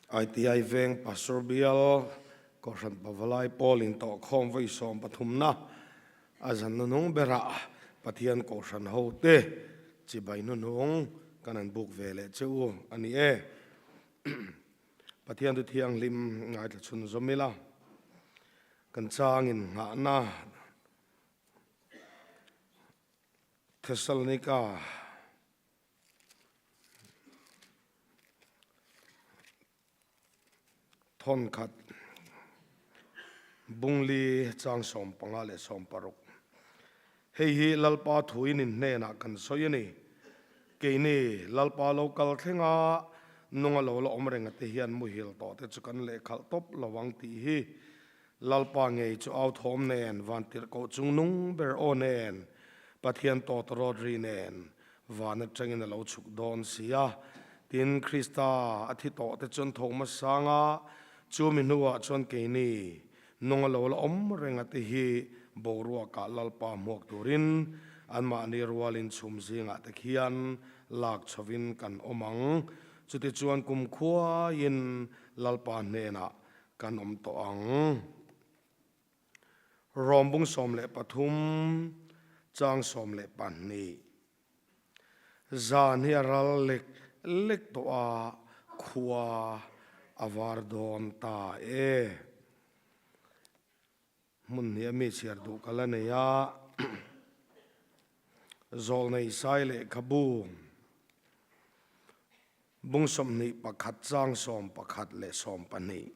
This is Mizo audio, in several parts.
ITI Veng Pastor Bial Kohhran Pavalai Pawl intawhkhawm vawi 13na a zan hnuhnung berah Pathian Kohhran hote chibai hnuhnung kan han buk ve leh che u a ni e. Pathian thu thianghlim ngaithla chhun zawm ila kan changin nghahna Thessalonika Thawnkhat Bungli chang 15 leh 16. Hei hi Lalpa thuin in hnenah kan sawi a ni. Keini Lalpa lo kal thlenga nunga lo la awm renga te hian muhil tawh te chu kan lehkhalh tawp lo ang tih hi Lalpa ngei chu au thawm nen vantirhkoh chung nung ber aw nen Pathian tawt rawt ri nen Van atangin a lo chhuk dawn si a. Tin, Krista a thi tawh te chuan tho hmasang a, chumi hnuah chuan keini nung a lo la awm reng a te hi boruakah Lalpa hmuak turin anmahni rualin chhum zingah te khian lak chhovin kan awm ang. Chutichuan kumkhuaiin Lalpa hnenah kan awm tawh ang. Rom bung 13 chang 12. Zan hi a ral lek lek tawh a, khua a var dawn ta e. Hmun hnih a mi chhiar duh ka la nei a, Zawlnei Sai lehkhabu bung 21 chang 11 leh 12.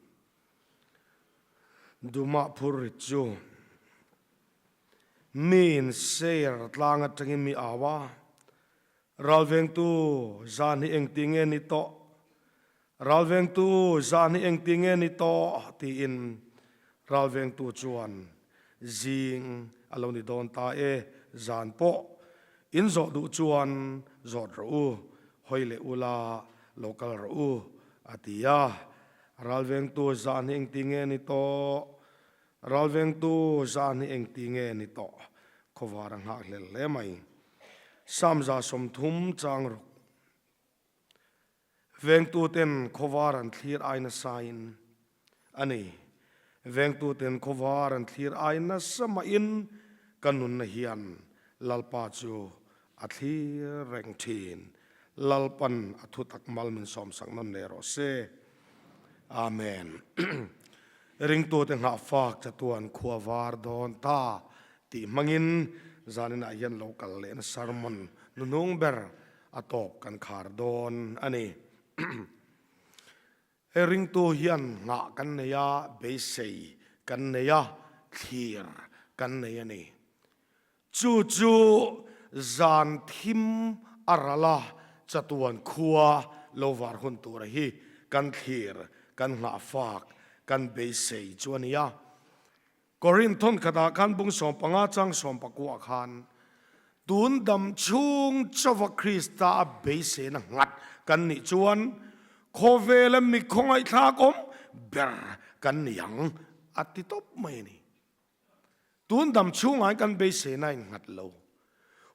Dumah phur rit chu miin Seir tlang atangin mi au a, Ralvengtu zan hi engti nge ni tawh? Ralvengtu zan hi engti nge ni tawh? tiin ralvengtu chuan zing a lo ni dawn ta e, zan pawh in zawh duh chuan zawt rawh u, hawi leh ula lo kal rawh u, a ti a. Ralvengtu zan hi engti nge ni tawh? Ralvengtu zan hi engti nge ni tawh? Khawvar a nghakhlel hle mai. Sam 30 chang ruk. Vengtuten khawvar an thlir ai nasain a ni. Vengtuten khawvar an thlir ai nasa mahin ka nunna hian Lalpa chu a thlir reng thin. Lalpan a thutak mal min sawmsak nawn leh rawh se. Amen. Ringtute nghahfak chatuan khua var dawn ta tih hmangin zaninah hian lo kal lehna sermon hnuhnung ber a tawp kan khar dawn a ni. He ringtu hian nghah kan nei a, beisei kan nei a, thlir kan nei a ni. Chu chu zan thim a ral a, chatuan khua lo var hun tura hi kan thlir, kan nghahfak, kan beisei chu a ni a. Korinth thawnkhatah khan bung 15 chang 19 khan, Tun dam chhung chauva Krista a beiseina nghat kan nih chuan khawvela mi khawngaihthlak awm ber kan ni ang a ti tawp mai a ni. Tun dam chhungah kan beiseina in nghat lo.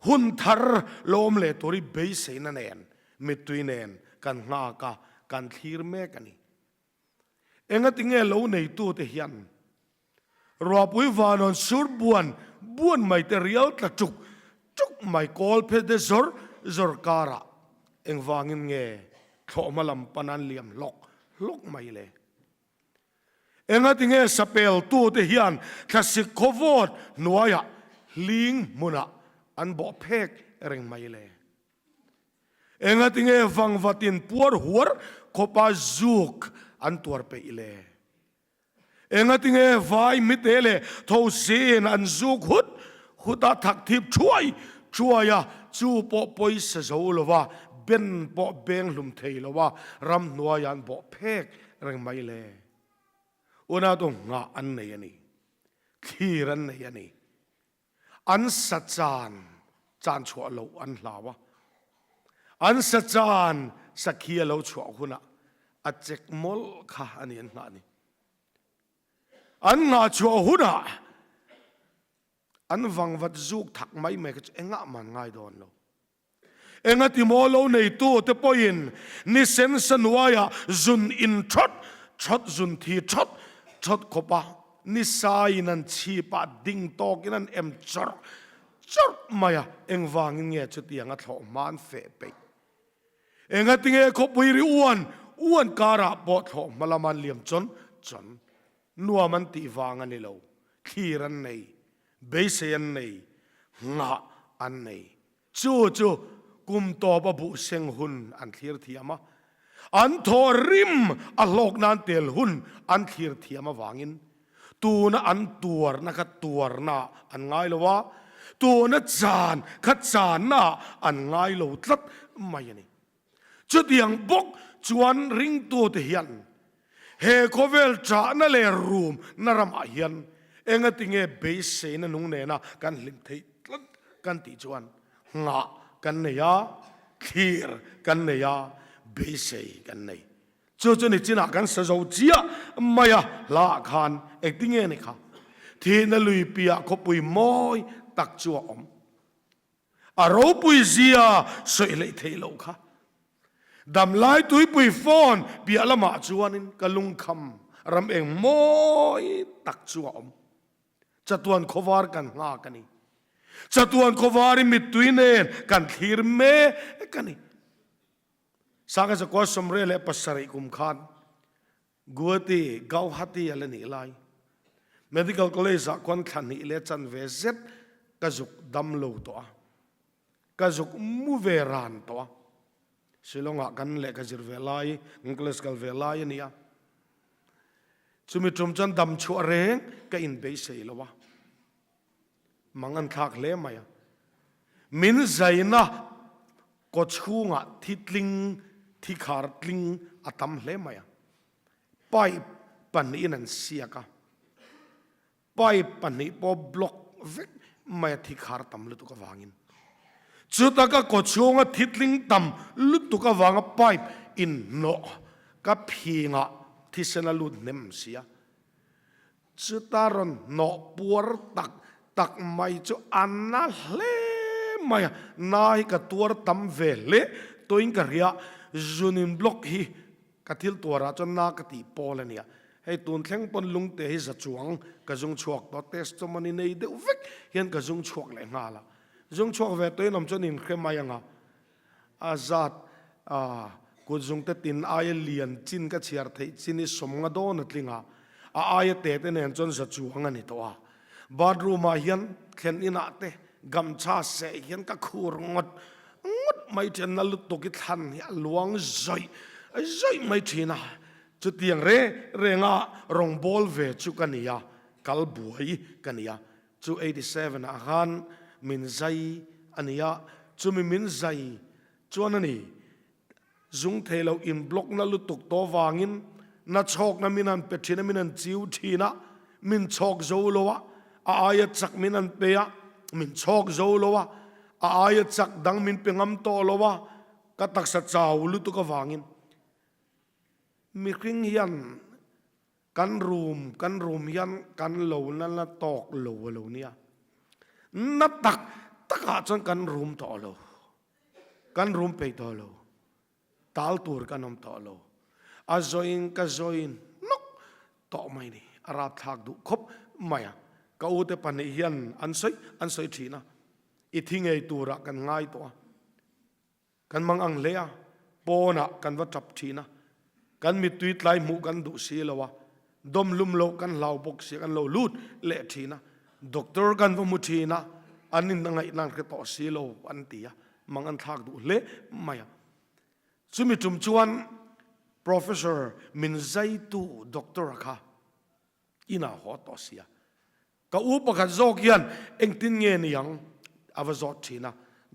Hun thar lo awm leh tur hi beiseina nen, mittui nen kan nghak a, kan thlir mek a ni. Engatinge lo neitute hian ruahpui vanawn sur buan buan mai te rial tla tuk tuk mai kawl phe te zawr zawr karah engvangin nge thlawhhma lam pan an liam hlawk hlawk mai le? Engatinge sapeltute hian thlasik khawvawt hnuaiah hling hmunah an bawh phek reng mai le? Engatinge vangvatin puar huar khawpa zuk an tuar peih le? Engatinge vai mite leh thosin an zuk hut hut a thak thip thuai thuai a, chu pawh pawisa zo lova ben pawh beng hlum thei lova ramhnuaiah an bawh phek reng mai le. Unau tu nghah an nei a ni. Thlir an nei a ni. An sa chan chan chhuah loh an hlau a. An sa chan sakhi a lo chhuah hunah a chek mawlh kha a ni an nghah ni. An nghah chhuah hunah an vangvat zuk thak mai mai kha chu engah man ngai dawn lo. Engati maw lo neitu te pawhin ni sen sa hnuaiah zun in thawt thawt zun thi thawt thawt khawp a, ni saiin an chhipah ding tawkin an em chawrh chawrh mai a, engvangin nge chutiang a thlawh hma an feh peih? Engati nge khawpui ri uan uan karah pawh thlawh hma lama an liam chawn chawn? Nuam an tih vang a ni lo, thlir an nei, beisei an nei, nghah an nei. Chu chu kum tawp a buh seng hun an thlir thiam a, an thaw rim a hlawk nan tel hun an thlir thiam avangin tuna an tuarna kha tuarna an ngai lo a, tuna chan kha channa an ngai lo tlat mai a ni. Chutiang bawk chuan ringtute hian he khawvel ṭahna leh rumna ramah hian engatinge beiseina nung nena kan hlim theih tlat kan tih chuan nghah kan nei a, thlir kan nei a, beisei kan nei. Chu chu nichinah kan sa zo chiah mai a, hlaah khan engtinge ni kha? Thihna lui piah khawpui mawi tak chu a awm. A ropui zia sawi hleih theih loh kha. Damlai tuipui phone piah lamah chuanin ka lungkham ram eng mawi tak chu a awm. Chatuan khawvar kan nghak a ni. Chatuan khawvar i mittui nen kan thlir mek a ni. Sanga zakua sawmriat leh pasarih kum khan Guwahati, Gauhati a la nih lai. Medical College ah khuan thla hnih leh chanve zet ka zuk dam lo tawh a, ka zuk mu ve ran tawh a. Shillong ah kan lehkha zir ve lai, kan college kal ve lai a ni a. Chumi tum chuan dam chhuah reng ka inbeisei lo a. Mang an thlak hle mai a. Min zaina kaw chhungah thi tling, thi khar tling a tam hle mai a. Pipe pahnihin an siak a. Pipe pahnih pawh block vek mai a thi khar tam lutuk avangin. Chutaka kaw chhunga thi tling tam lutuk avanga pipe inhnawh ka phingah thisen a lut hnem si a. Chuta rawn hnawh puar tak tak mai chu a na hle mai a, na hi ka tuar tam ve hle tawhin ka hria, Zunin block hi ka thil tuarah chuan na ka tih pawl a nia, hei tun thleng pawn lungte hi za chuang ka zung chhuak tawh, testimony nei deuh vek hian ka zung chhuak leh nghal a, zung chhuak ve tawhin awm chuan inhre mai ang a. A zat a, kut zungte tin aia lian chin ka chhiar theih chin hi sawmnga dawn a tling a, a aia te te nen chuan za chuang a ni tawh a. Bathroom ah hian thlen inah te gamchha seh hian ka khur ngawt ngawt mai thin, na lutuk hi thlan hi a luang zawih zawih mai thin a. Chutiang reng renga rawngbawl ve chu ka ni a, kal buai ka ni a. Chu 87 ah khan min zai a ni a, chumi min zai chuan a ni. Zung thei lo in block na lutuk tawh vangin na chhawkna min han pe thin a, min han chiu thin a, min chhawk zo lo a, a aia chak min han pe a, min chhawk zo lo a, a aia chak dang min pe ngam tawh lo a, ka taksa chau lutuk avangin mihring hian Kan rum kan rum hian kan lo na la tawk lo a lo nia. Na tak takah chuan kan rum tawh lo. Kan rum peih tawh lo. Tal tur kan awm tawh lo. A zawiin ka zawi nawk tawh mai ni. A rapthlak duh khawp mai a. Ka ute pahnih hian an sawi an sawi thin a. I thi ngei turah kan ngai tawh a. Kan mang ang hle a, pawnah kan va tap thin a, kan mittui tlai hmuh kan duh si lo a, dawm lum loh kan hlau bawk si a, kan lo lut leh thin a, doctor kan va hmu thin a, an in a ngaihna an hre tawh si lo an ti a, mang an thlak duh hle mai a. Chumi tum chuan Professor min zaitu doctor a kha inah haw tawh si a, Ka u pakhat zawk hian engtin nge ni ang a va zawt thin a,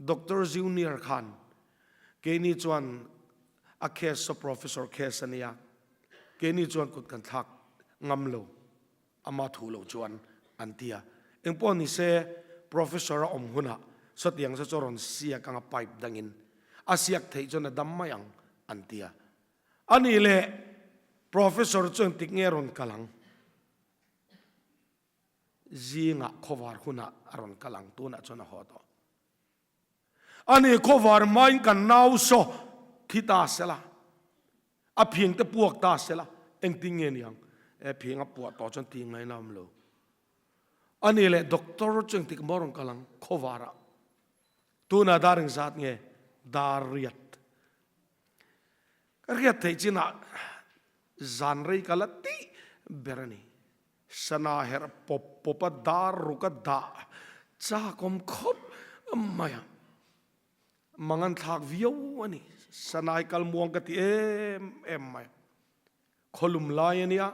Doctor Junior khan keini chuan a case saw Professor case a nia, keini chuan kut kan thlak ngam lo, ama thu lo chuan an ti a. Engpawh ni se Professor a awm hunah sawtiang saw chu a rawn siak ang a pipe dangin a siak theih chuan a dam mai ang an ti a. Anih leh Professor chu engtik nge a rawn kal ang? Zingah khawvar hunah a rawn kal ang, tunah chuan a haw tawh. Ani khawvar hmain kan nau saw thi ta sela, a phing te puak ta sela, engtin nge ni ang? E phing a puah tawh chuan tih ngaihna awm lo. Ani leh doctor chu engtik maw rawn kal ang khawvarah? Tunah dar engzat nge? Dar riat. Ka riat theih chinah zan rei ka la tih ber a ni. Sana herh pawp pawp a dar ruk a dah chak awm khawp mai a. Mangan thlak viau a ni. Sanai kal muang ka ti em em mai. Khawlum lai a nia,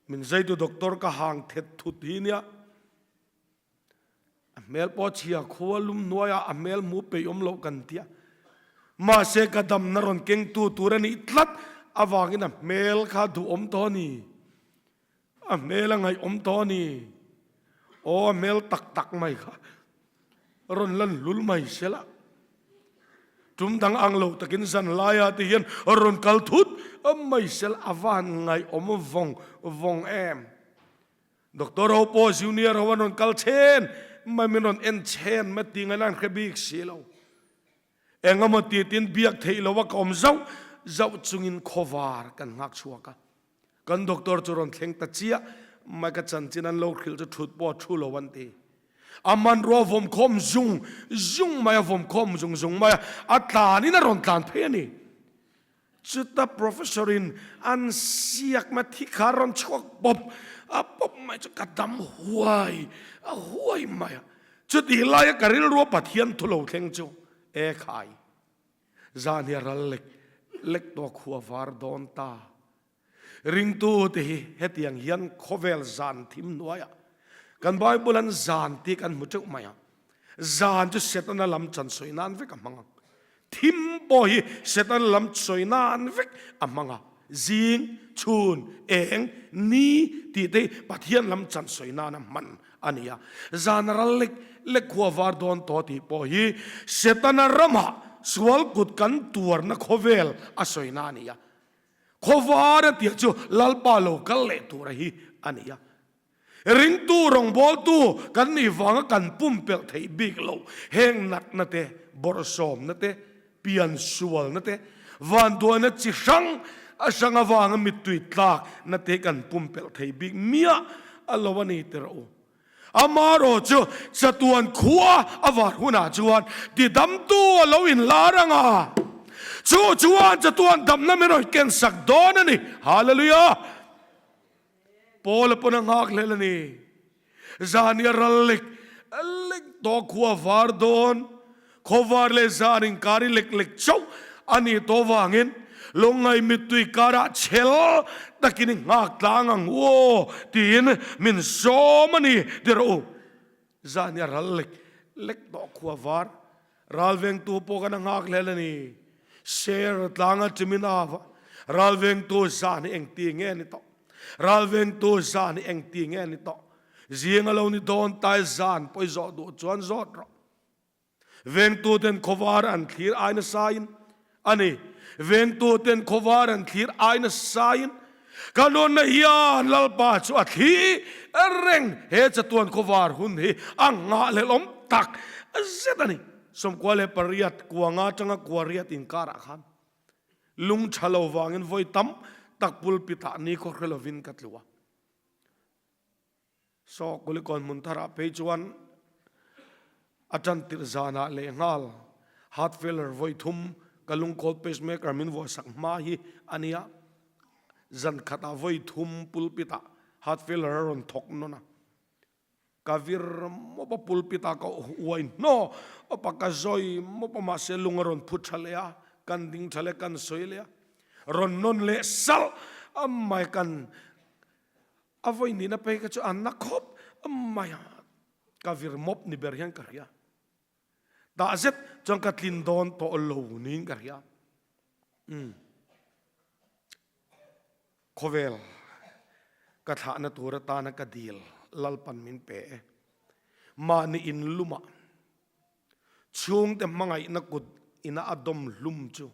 min zeitu doctor ka hang thet thut hi nia. A hmel pawh chhia khua lum hnuaiah a hmel hmu peih awm loh kan tia. Mahse ka damna rawn kengtu tur a nih tlat avangin a hmel kha duhawm tawh a ni. A hmel a ngaihawm tawh a ni. Aw a hmel tak tak mai kha rawn lan hlul mai sela. Tum dang ang lo takin zan laia te hian rawn kal thut mai sela a van ngaihawm vawng vawng em. Doctor ho pawh junior ho an rawn kal chhen mai min rawn en chhen mai tih ngaihna an hre bik si lo. Engemaw ti tin biak theih lo a ka awm zauh zauh chungin khawvar kan nghak chhuak a. Kan doctor chu rawn thleng ta chiah mai ka chanchin an lo hrilh chu thut pawh a thu lo an ti. A hmanrua vawmkhawm zung zung mai a vawmkhawm zung zung mai a, a tlanin a rawn tlan phei a ni. Chuta Professor in an siak mai thi kha rawn chhuak pawp a pawp mai chu ka dam huai a huai mai a. Chutih laia ka rilrua Pathian thu lo thleng chu e khai zan hi a ral lek lek tawh a khua var dawn ta. Ringtu te hi hetiang hian khawvel zan thim hnuaiah kan Bible an zan tih kan hmu teuh mai a. Zan chu Setana lam chan sawi nan vek a hmang ang. Thim pawh hi Setana lam sawi nan vek a hmang a. Zing, chhun, eng, ni tih te hi Pathian lam chan sawi nan a hman a ni a. Zan a ral lek lek khua var dawn tawh tih pawh hi Setana ramah sual kut kan tuarna khawvel a sawi na a ni a. Khawvar a tih chu Lalpa lo kal leh tura hi a ni a. Ringtu rawngbawltu kan nih vanga kan pumpelh theih bik loh heng natna te, bawrhsawmna te, piansualna te, vanduaina chi hrang a hrang avanga mittui tlakna te kan pumpelh thei bik miah a lo a ni ti rawh u. Amarawh chu chatuan khua a var hunah chuan tidamtu a lo inlar ang a, chu chuan chatuan damna min rawn kensak dawn a ni. Hallelujah! Paula pawn a nghak hlel a ni. Zan hi a ral lek lek tawh khua var dawn. Khaw var leh zan inkar hi lek lek chauh a nih tawh vangin Lungngai mittui karah chhel takin i nghak tlang ang u aw tiin min sawm a ni ti rawh u. Zan hi a ral lek lek tawh khua var. Ralvengtu pawh kan a nghak hlel a ni. Ser tlanga chimin ava ralvengtu zan hi engti nge ni tawh? Ralvengtu zan hi engti nge ni tawh? Zing a lo ni dawn tai zan pawh i zawh duh chuan zawt rawh. Vengtu ten khawvar an thlir ai nasain a ni. Vengtu ten khawvar an thlir ai nasain ka nunna hian Lalpa chu a thli reng. He chatuan khawvar hun hi a nghahhlelh awm tak zet a ni. 18 kuanga atanga kuariat inkarah khan lung tha lo vangin vawi tam tak pulpit ah ni khaw hre lovin ka tlu a. Saw Kulikawn hmun tharah phei chuan a tan tirh zanah lehnghal heart failure vawi thum ka lungkawl pacemaker min vuahsak hma hi a nia. Zan khatah vawi thum pulpit ah heart failure a rawn thawk nawn a. Ka vir mawp a pulpit ah ka uai hnaw awp a, ka zawi mawp a mahse lung a rawn phu tha leh a, kan ding tha leh kan sawi leh a, rawn nawn leh salh a mai kan A vawi nihna phei kha chu a na khawp mai a, ka vir mawp ni ber hian ka hria. Tah zet chuan ka tlin dawn tawh lo niin ka hria. Umm. Khawvel ka thlahna tur atana ka dil Lalpan min pe e. Mahni inlumah chhungte hmangaihna kut ina a dawm hlum chu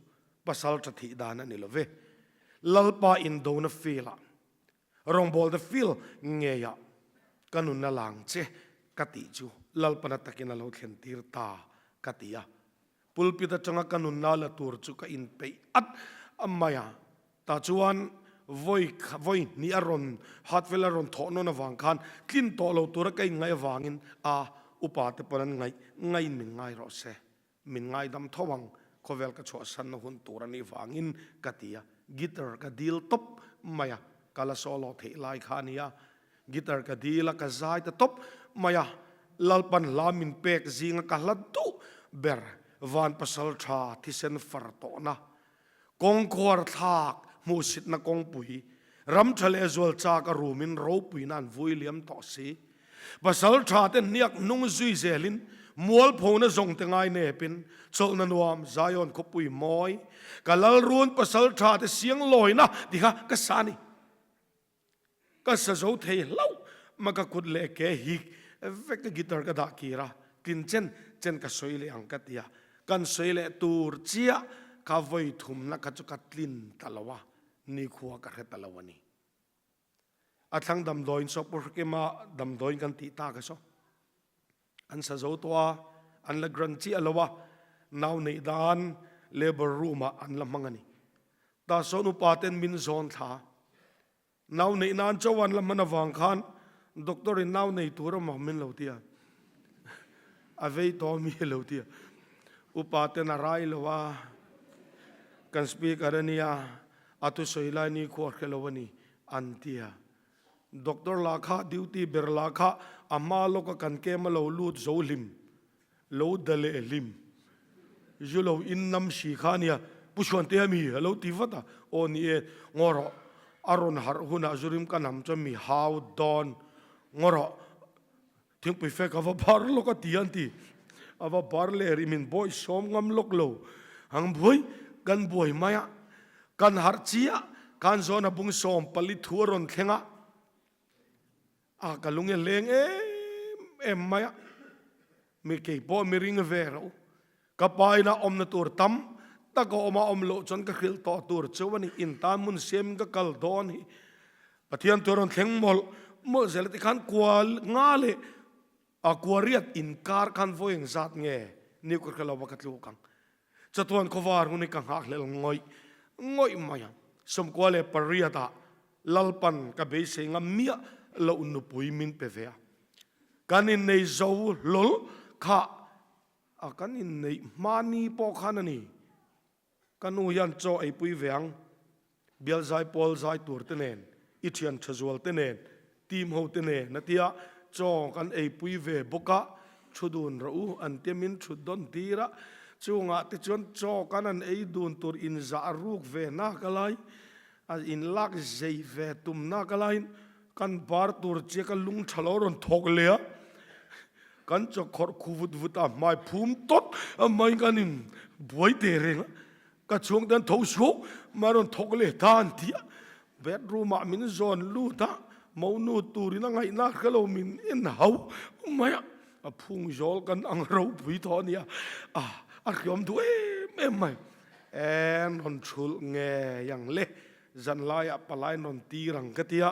pasal tha thih dan a ni lo ve. Lalpa indona field-ah Rawngbawlte feel ngeiah ka nunna lang che ka tih chu Lalpana takin a lo thlen tir ta ka ti a. Pulpit atanga ka nunna la tur chu ka inpeih at mai a. Tah chuan vawi vawi hnih a rawn heart failure a rawn thawh nawn avang khan tlin tawh lo tura ka inngaih avangin a upa te pawn an ngaih ngaiin min ngai rawh se. Min ngaidam tho ang, khawvel ka chhuahsanna hun tur a nih vangin ka ti a. Guitar ka dil tawp mai a, ka la solo theih lai kha a nia. Guitar ka dil a, ka zai ta tawp mai a. Lalpan hla min pek zinga ka hla duh ber Van Pasal Tha thisen far tawhna Kawngkhuar thlak hmuhsitna kawngpui, ram tha leh zual chak a rumin ropuina an vui liam tawh si. Pasal tha te hniak hnung zui zelin mualphona zawng te ngai nepin chawlhna nuam Zion khawpui mawi, ka lalrun pasal tha te siang lawina ti kha ka sa a ni. Ka sa zo thei hlauh ma ka kut leh ke hik vek ka guitar ka dah kir a, tlin chen chen ka sawi leh ang ka ti a, kan sawi leh tur chiah ka vawi thumna kha chu ka tlin ta lo a, nikhua ka hre ta lo a ni. A thlang damdawiin saw Pu Hrikima damdawiin kan tih tak a saw. An sa zo tawh a, an la grant chiah lo a, nau neih dan labour room ah an la hmang a ni. Tah sawn upa ten min zawn thla. Nau neih nan chauh an la hman avang khan doctor in nau nei tur a min lo ti a, a vei tawh mi a lo ti a. Upa ten a rai lo a, kan speaker a nia, a thusawi lai ni khuar hre lo a ni an ti a. Doctor lah kha duty ber lah kha a hma lawka kan kem a lo lut zo hlim, lo da leh hlim, zu lo in nam si kha ania, Pu Chhuantea mi a lo ti vat a, aw ni e, ngaw rawh, a rawn harh hunah zu rim ka nam chuan mi hau dawn, ngaw rawh, thingpui fek a va bar lawk a ti an ti, a va bar leh rih min bawi sawm ngam lawk lo, ang buai kan buai mai a, Kan harh chiah, khan zawn a bung 14 thu a rawn thleng a, a ka lung e leng em em mai a, mi kei pawh mi ring ve ro, ka pa ina awmna tur tam tak a awm a, awm loh chuan ka hrilh tawh tur chu a ni, in tan hmun siamin ka kal dawn hi, Pathian thu a rawn thleng mawlh mawlh zel a tikhan kual nga leh a kuariat inkar khan vawi engzat nge ni ka hre lo va ka tluk ang. Chatuan khawvar hun hi ka nghakhlel ngawih ngawih mai a, 98 ah Lalpan ka beisei ngam miah loh nupui min pe ve a, kan innei zo hlawl kha a kan inneih hmani pawh khan a ni. Ka nu hian chaw eipui ve ang, bial zai pawl zai tur te nen, i thian tha zual te nen, team ho te nen a tia, chaw kan eipui ve bawk a, thu dun rawh u an tia min thut dawn tir a, chungah te chuan chaw kan han ei dun tur inzah ruk ve nak a lai, a inlak zei ve tum nak a laiin kan bar tur chiah ka lung tha lo rawn thawk leh a. Kan chaw khawrh khu vut vut a, hmai phum tawt a mai kan in buai teh reng a, ka chhuang te an tho suau mai rawn thawk leh ta an ti a, bedroom ah min zawn lut a, monu turin a ngaihna hre lo min en hau mai a, a phung zawl kan ang ropui tawh a nia, a a hriam duh em em mai, en rawn thulh ngei ang le. Zanlaiah palai an rawn tir ang ka ti a,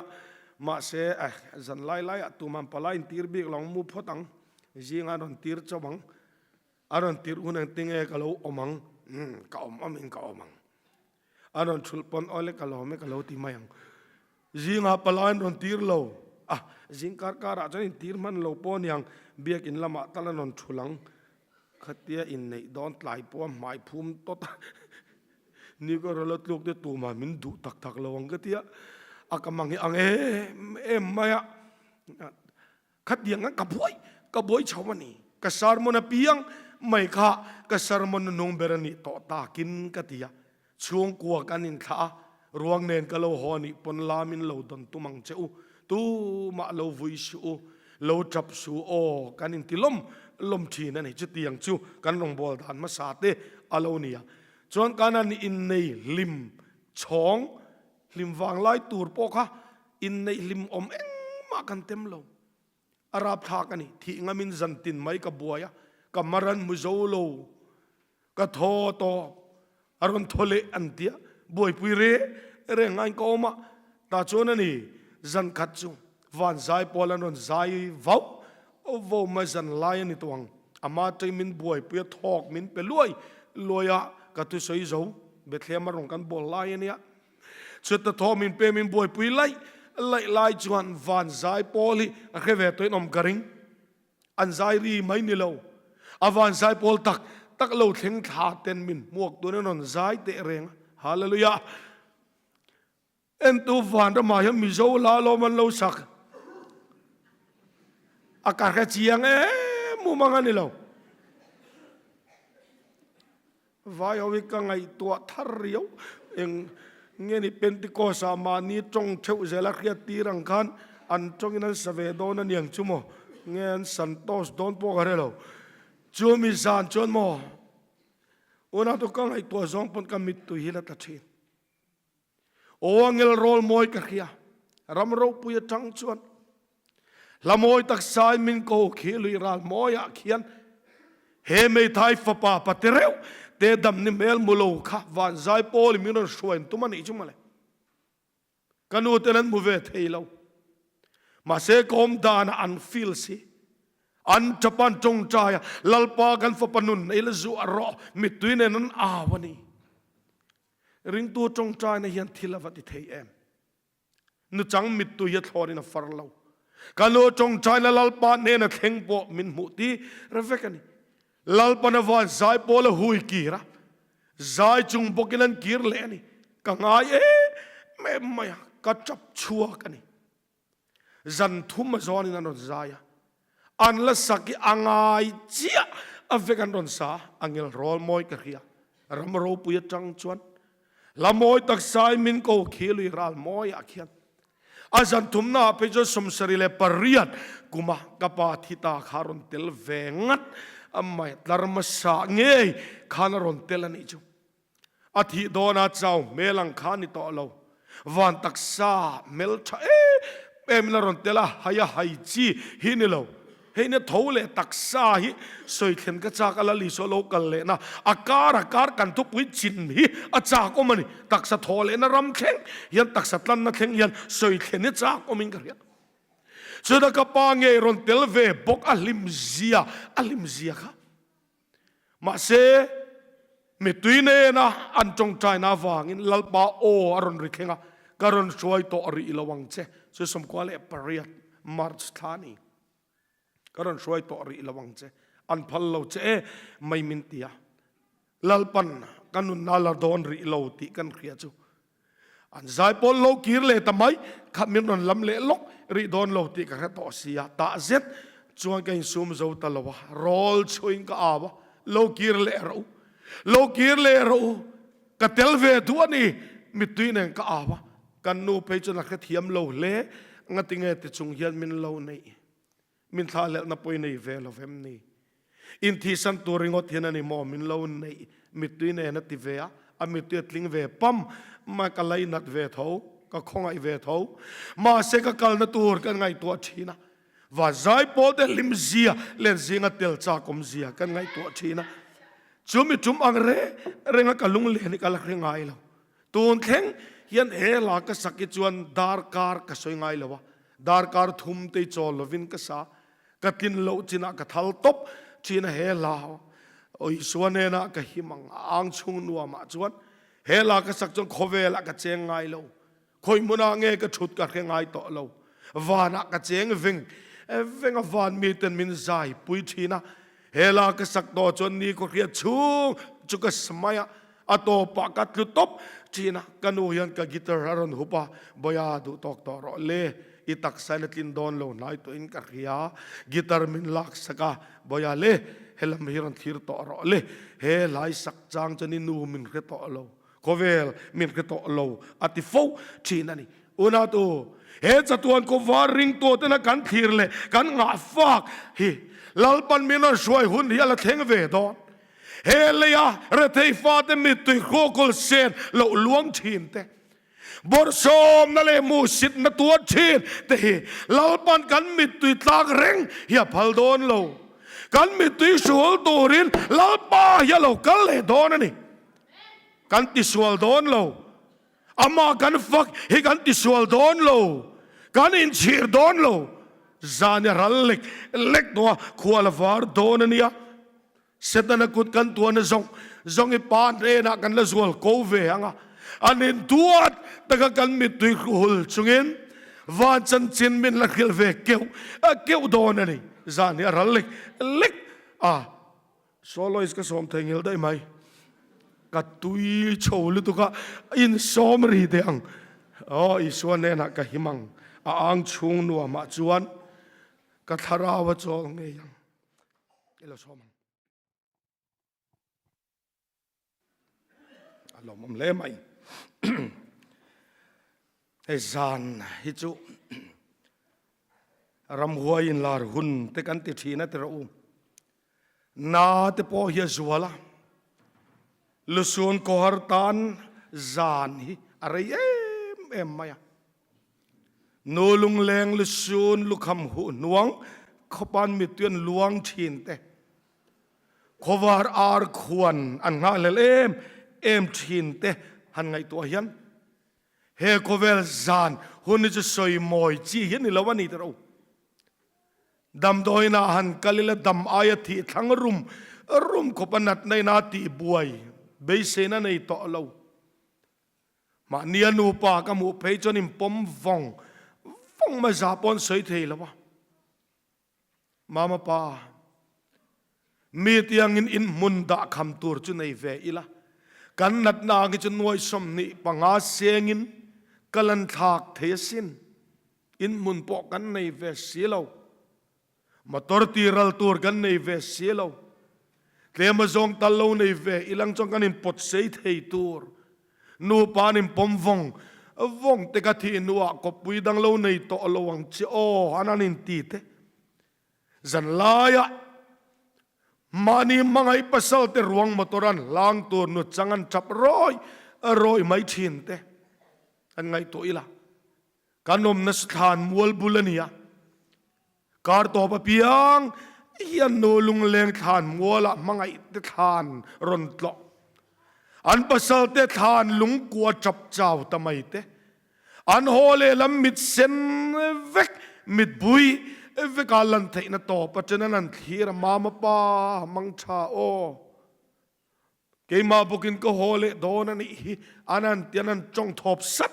mahse eh zanlai laiah tuman palai in tir bik lo ang, mu phawt ang, zingah an rawn tir chauh ang, a rawn tirh hun engti nge ka lo awm ang, umm ka awm awmin ka awm ang, a rawn thulh pawn awle ka lawm e ka lo ti mai ang, zingah palai an rawn tir lo a, zing kar karah chuan in tir hman lo pawh a niang, biakin lamah tal an rawn thulh ang, khatia inneih dawn tlai pawh a hmai phum tawt a. Ni ka rawl a tluk te tumah min duh tak tak lo ang ka ti a, a ka mang hi ang em em mai a, khatiang khan ka buai ka buai chho a ni, ka sermon apiang mai kha ka sermon nung ber a nih tawh takin ka ti a, chhungkua kan inthlah a, ruang nen ka lo haw a nih pawn lam in lo dawn tum ang che u, tumah lo vui suh u, lo tap suh aw kan inti lawm lawm thin a ni, chutiang chu kan rawngbâwl dan hmasa te a lo ni a. Chuan Kanan innei hlim chhawng hlim vang lai tur pawh kha inneih hlim awm engmah kan tem lo. A rapthlak a ni. Thih ngamin zan tin mai ka buai a, ka maran hmu zo lo, ka thaw tawp, a rawn thaw leh an tia, buaipui re reng ngaiin ka awm a. Tah chuan a ni, zan khat chu van zai pawl an rawn zai vauh vauh mai zan lai a ni tawh ang. Ama atangin min buaipui a, thawk min pe luai luai a, ka thusawi zo Bethlehem a rawn kan bawl lai a nia. Chutah thawk min pe min buaipui laih laih lai chuan van zai pawl hi a hre ve tawhin awm ka ring. An zai ri mai ni lo, a van zai pawl tak tak lo thleng thla ten min hmuak tun an rawn zai teh reng a. Hallelujah! Entu vanramah hian Mizo la lawm an lo sak. A ka hre chiang em mumang a ni lo. Vai ho hi ka ngaihtuah thar riau. Eng nge ni Pentecost ah mahni tawng theuh zel a hriat tir ang khan an tawngin an sa ve dawn a niang chu maw? Nge an santos dawn pawh ka hre lo. Chumi zan chuan maw unau chu ka ngaihtuah zawng pawn ka mittui hi la tla thin. Aw angel rawl mawi ka hria, ram ropui atang chuan hla mawi tak sai min ko khi lui ral mawiah khian he meithai fapa pate reuh te dam ni hmel mu lo kha van zai pawl in min rawn hruain tum a nih chu mawle. Ka nu ten an hmu ve thei lo. Mahse ka awm danah an feel si. An ṭapan ṭawngṭai a, Lalpa kan fapa nun ei la zuah rawh mittui nen an au a ni. Ringtu tawngtaina hian thil a va ti thei em? Nuchang mittui hi a thlawrin a far lo. Ka nu tawngtaina Lalpa hnena thleng pawh min hmuh ti re vek a ni. Lalpan a van zai pawl a hui kir a, zai chung bawkin an kir leh a ni. Ka ngai em em mai a, ka tap chhuak a ni. Zan thum a zawnin an rawn zai a, an la sak i a ngai chiah a vek an rawn sa a, a ngel rawl mawi ka hria. Ram ropui atang chuan la mawi taksa in min ko khi lui ral mawiah khian a zan thumna ah phei chuan 78 kuma ka pa thi ta kha a rawn tel ve ngat a mai tlar hmasa ngei khan a rawn tel a nih chu. A thih dawna chau hmel ang kha a ni tawh lo. Van taksa hmel tha em em in a rawn tel a, hai a hai chi hi ni lo. Hei nia tho leh taksa hi sawi thlen ka chak a, Lal Isua lo kal lehna a kar a kar kan thupui chin hi a chak awm a ni. Taksa thaw lehna ram thleng hian taksa tlanna thleng hian sawi thlen hi chak awmin ka hria. Chutah ka pa ngei rawn tel ve bawk a hlim zia, a hlim zia kha. Mahse, mittui nena an tawngtaina avangin Lalpa aw a rawn ri thleng a, Ka rawn hruai tawh rih lo ang che. Chu 98 March thla a ni. Ka rawn hruai tawh rih lo ang che. An phal lo che e mai min ti a. Lalpan ka nunna la dawn rih lo tih kan hria chu An zai pawl lo kir leh ta mai, kha min rawn lam leh lawk rih dawn lo tih ka hre tawh si a, tah zet chuan ka insum zo ta lo a, rawl chhuiin ka au a, Lo kir leh rawh u, lo kir leh rawh u, ka tel ve duh a ni, mittui nen ka au a, kan nu phei chuan a hrethiam lo hle, ngatinge ti chung hian min lo neih. Min thlahlelhna pawh i nei ve lo vem ni? Inthisan tur ringawt hian a ni maw min lo neih? Mittui nen a ti ve a, a mittui a tling ve pam mai, ka lainat ve tho, ka khawngaih ve tho. Mahse ka kalna tur kan ngaihtuah thin a, va zai pawl te hlim zia len zinga tel chak awm zia kan ngaihtuah thin a, chu mi tum ang reng renga ka lunglen hi ka la hre ngai lo. Tun thleng hian he hla ka sak hi chuan darkar ka sawi ngai lo a, Darkar thum tei chawl lovin ka sa, ka tlin loh chinah ka thal tawp thin a he hla aw Isua hnenah ka him ang a ang chhung nuamah chuan he hla ka sak chuan khawvelah ka cheng ngai lo, khawi hmunah nge ka thut ka hre ngai tawh lo, vanah ka cheng veng veng a van miten min zai pui thin a, he hla ka sak tawh chuan ni khawhriat chhung chu ka sa mai a. A tawpah ka tlu tawp thin a, ka nu hian ka guitar a rawn hup a, Bawia duh tawk tawh rawh le, i taksa in a tlin dawn lo hnai tawhin ka hria, guitar min lak sak a, Bawia le, helam hi rawn thlir tawh rawh le, he hlai sak chang chuan i nu min hre tawh lo, khawvel min hre tawh lo a ti fo thin a ni. Unautu, he chatuan kawvar ringtu tena kan thlir leh kan ngahfak hi Lalpan min rawn hruai hun hi a la thleng ve dawn. He leia rethei fate mittui hruakul sen loh luang thin te, bawrhsawmna leh hmuhsitna tuar thin te hi Lalpan kan mittui tlak reng hi a phal dawn lo. Kan mittui hrual turin Lalpa hi a lo kal leh dawn a ni. Kan tisual dawn lo. Amah kan fak hi kan tisual dawn lo. Kan inchhir dawn lo. Zan i ral lek lek tawh a, khual a var dawn a nia. Setana kut kan tuahna zawng zawng i Pa hnenah kan la zual ko ve ang a, an intuat taka kan mittui hruhul chungin van chanchin min la hrilh ve keuh keuh dawn a ni. Zan hi a ral lek lek a, Soloist ka sawm thei ngil daih mai. Ka tui chho lutuk a, insawm ri teh ang. Aw, Isua hnenah ka him ang, a ang chhung nuamah chuan ka thlarau a chawl ngei ang. I lo sawm ang. A lawmawm hle mai. Hei zan hi chu ramhuai in lar hun te kan ti thin a ti rawh u. Na te pawh hi a zual a. Lusun khawhar tan zan hi a rei em em mai a. Nu lungleng lusun lukham huh hnuang khawpan mittuian luang thin te. Khawvar ar khuan an nghahhlel em em thin te han ngaihtuah hian he khawvel zan hun hi chu sawi mawi chi hi a ni lo a ni tawh. Damdawiin ah han kal ila dam aia thih thlang rum rum khawp a natna in a tih buai beiseina nei tawh lo. Mahnia nupa ka hmuh phei chuan in pawm vawng vawng mai za pawh an sawi thei lo a. Mama pa, mi tiangin in hmun dah kham tur chu nei ve ila, kan natna ang hi chu nuai 25 sengin ka lan thlak thei asin, in hmun pawh kan nei ve si lo. Motor ti ral tur kan nei ve si lo. Tlem a zawng tal lo nei ve ilang chuan kan inpawt sei thei tur. Nupa an inpawm vawng vawng te ka thih hnuah kawppui dang lo nei tawh lo ang che aw an an inti te. Zan laiah mahni hmangaih pasal te ruang motor an hlang tur nu chang an tap rawi rawi mai thin te an ngaihtuah ila. Kan awmna thlan mual bul a ni a, kar tawp apiang hian nu lungleng thlan mualah hmangaih te thlan rawn tlawh, an pasal te thlan lungkua chap chau ta mai te, an haw lehlam mit sen vek, mit bui veka lan theihna tawp atana an thlir a, Mama pa mang tha aw. Keimah bawkin ka haw leh dawn a nih hi an han ti an han tawng thawp sat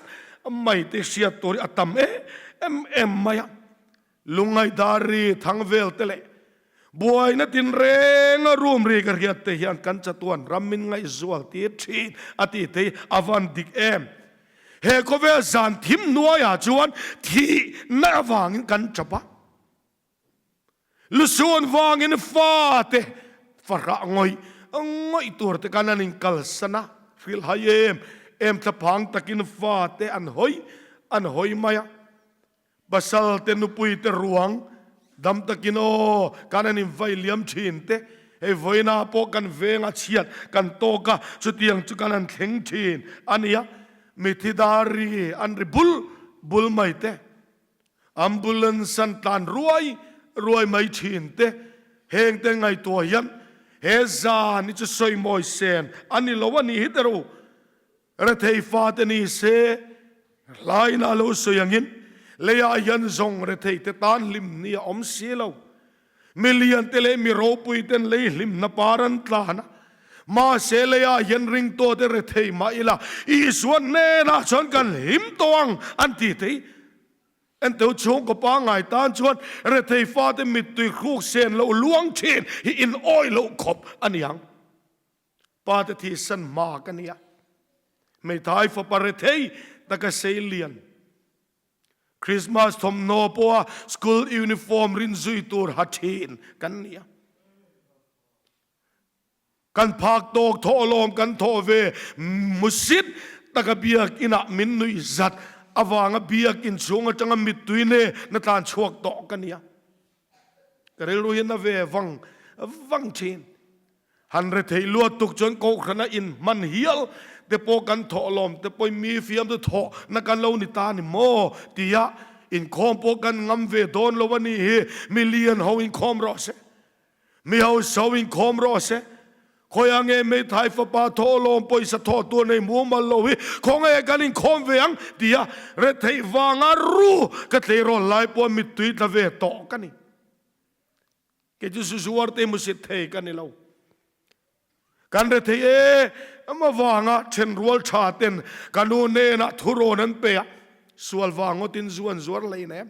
mai te hriat tur hi a tam em em mai a. Lungngaih ri thang vel te leh buaina tinrenga room ri ka hriat te hian kan chatuan ram min ngaihzual tir thin a tih te hi a van dik em. He khawvel zan thim hnuaiah chuan thihna avangin kan tap a. Lusun vangin fate fahrah ngawih ngawih tur te khan an inkalsan a, hrilhhai em em thlaphang takin fate an hawi an hawi mai a. Pasal te nupui te ruang dam takin aw khan an invai liam thin te, hei vawiinah pawh kan veng a chhiat kan tawk a, chutiang chu kan han thleng thin a nia, mithi dar ri an ri bul bul mai te. Ambulance an tlan ruai ruai mai thin te, heng te ngaihtuah hian he zan hi chu sawi mawi sen a ni lo a nih hi te ru. Rethei fate ni se hlaina lo sawi angin leiah hian zawng rethei te tan hlim ni a awm si lo. Milian te leh mi ropui ten lei hlimna par an tlan a, mahse leiah hian ringtu te rethei mah ila Isua hnenah chuan kan hlim tawh ang an ti thei. Enteu chhungkaw pangngai tan chuan rethei fate mittui hruk sen loh luang thin hi in awih loh khawp a ni ang. Pa te thihsan hma ka nia. Hmeithai fapa rethei taka sei lian. Christmas thawmhnaw pawha school uniform rin zui tur ha thin kan ni a. Kan phak tawk thawh lawm kan thawh ve musit taka biakinah min nuih zat avanga biakin chhung atanga mittui ne na tlan chhuak tawh ka ni a. Ka rilru hi na ve vang vang thin. Han rethei luat tuk chuan kohhrana inhman hial te pawh kan thawh lawm te pawhin mi fiam chu thawh na kan lo ni ta ni maw tia inkhawm pawh kan ngam ve dawn lo a ni hi. Mi lian ho inkhawm rawh se, mi hausa ho inkhawm rawh se, khawiah nge Meithai fapa thawh lawm pawisa thawh tur nei mumal lo hi khawnge kan inkhawm ve ang tia retheih vanga ru ka tleirawl lai pawh mittui tla ve tawh ka ni. Kei chu zuzuar te musit thei ka ni lo. Kan rethei em avanga thenrual tha ten ka nu hnenah thurawn an pe a, sual vang ngawtin zu an zuar hlein em?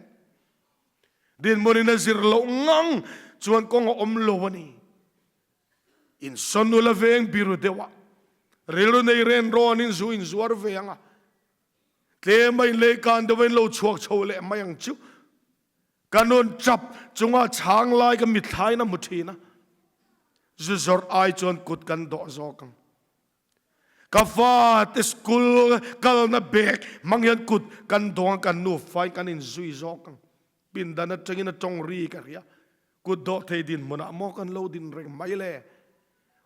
Dinhmunin a zir loh ngang chuan kawng a awm lo a ni. Insawn nula veng biru deuh a, rilru nei ren rawnin zu inzuar ve ang a, tlem a inleikan deuh a in lo chhuak chho leh mai ang chu. Ka nun chap chunga chhang lai ka mithlain a hmu thin a, zu zawrh ai chuan kut kan dawh zawk ang. Ka fate school kalna bag hmang hian kut kan dawng a, kan nufain kan inzui zawk ang. Pindan atangin a tawng ri ka hria. Kut dawh thei dinhmunah maw kan lo din reng mai le?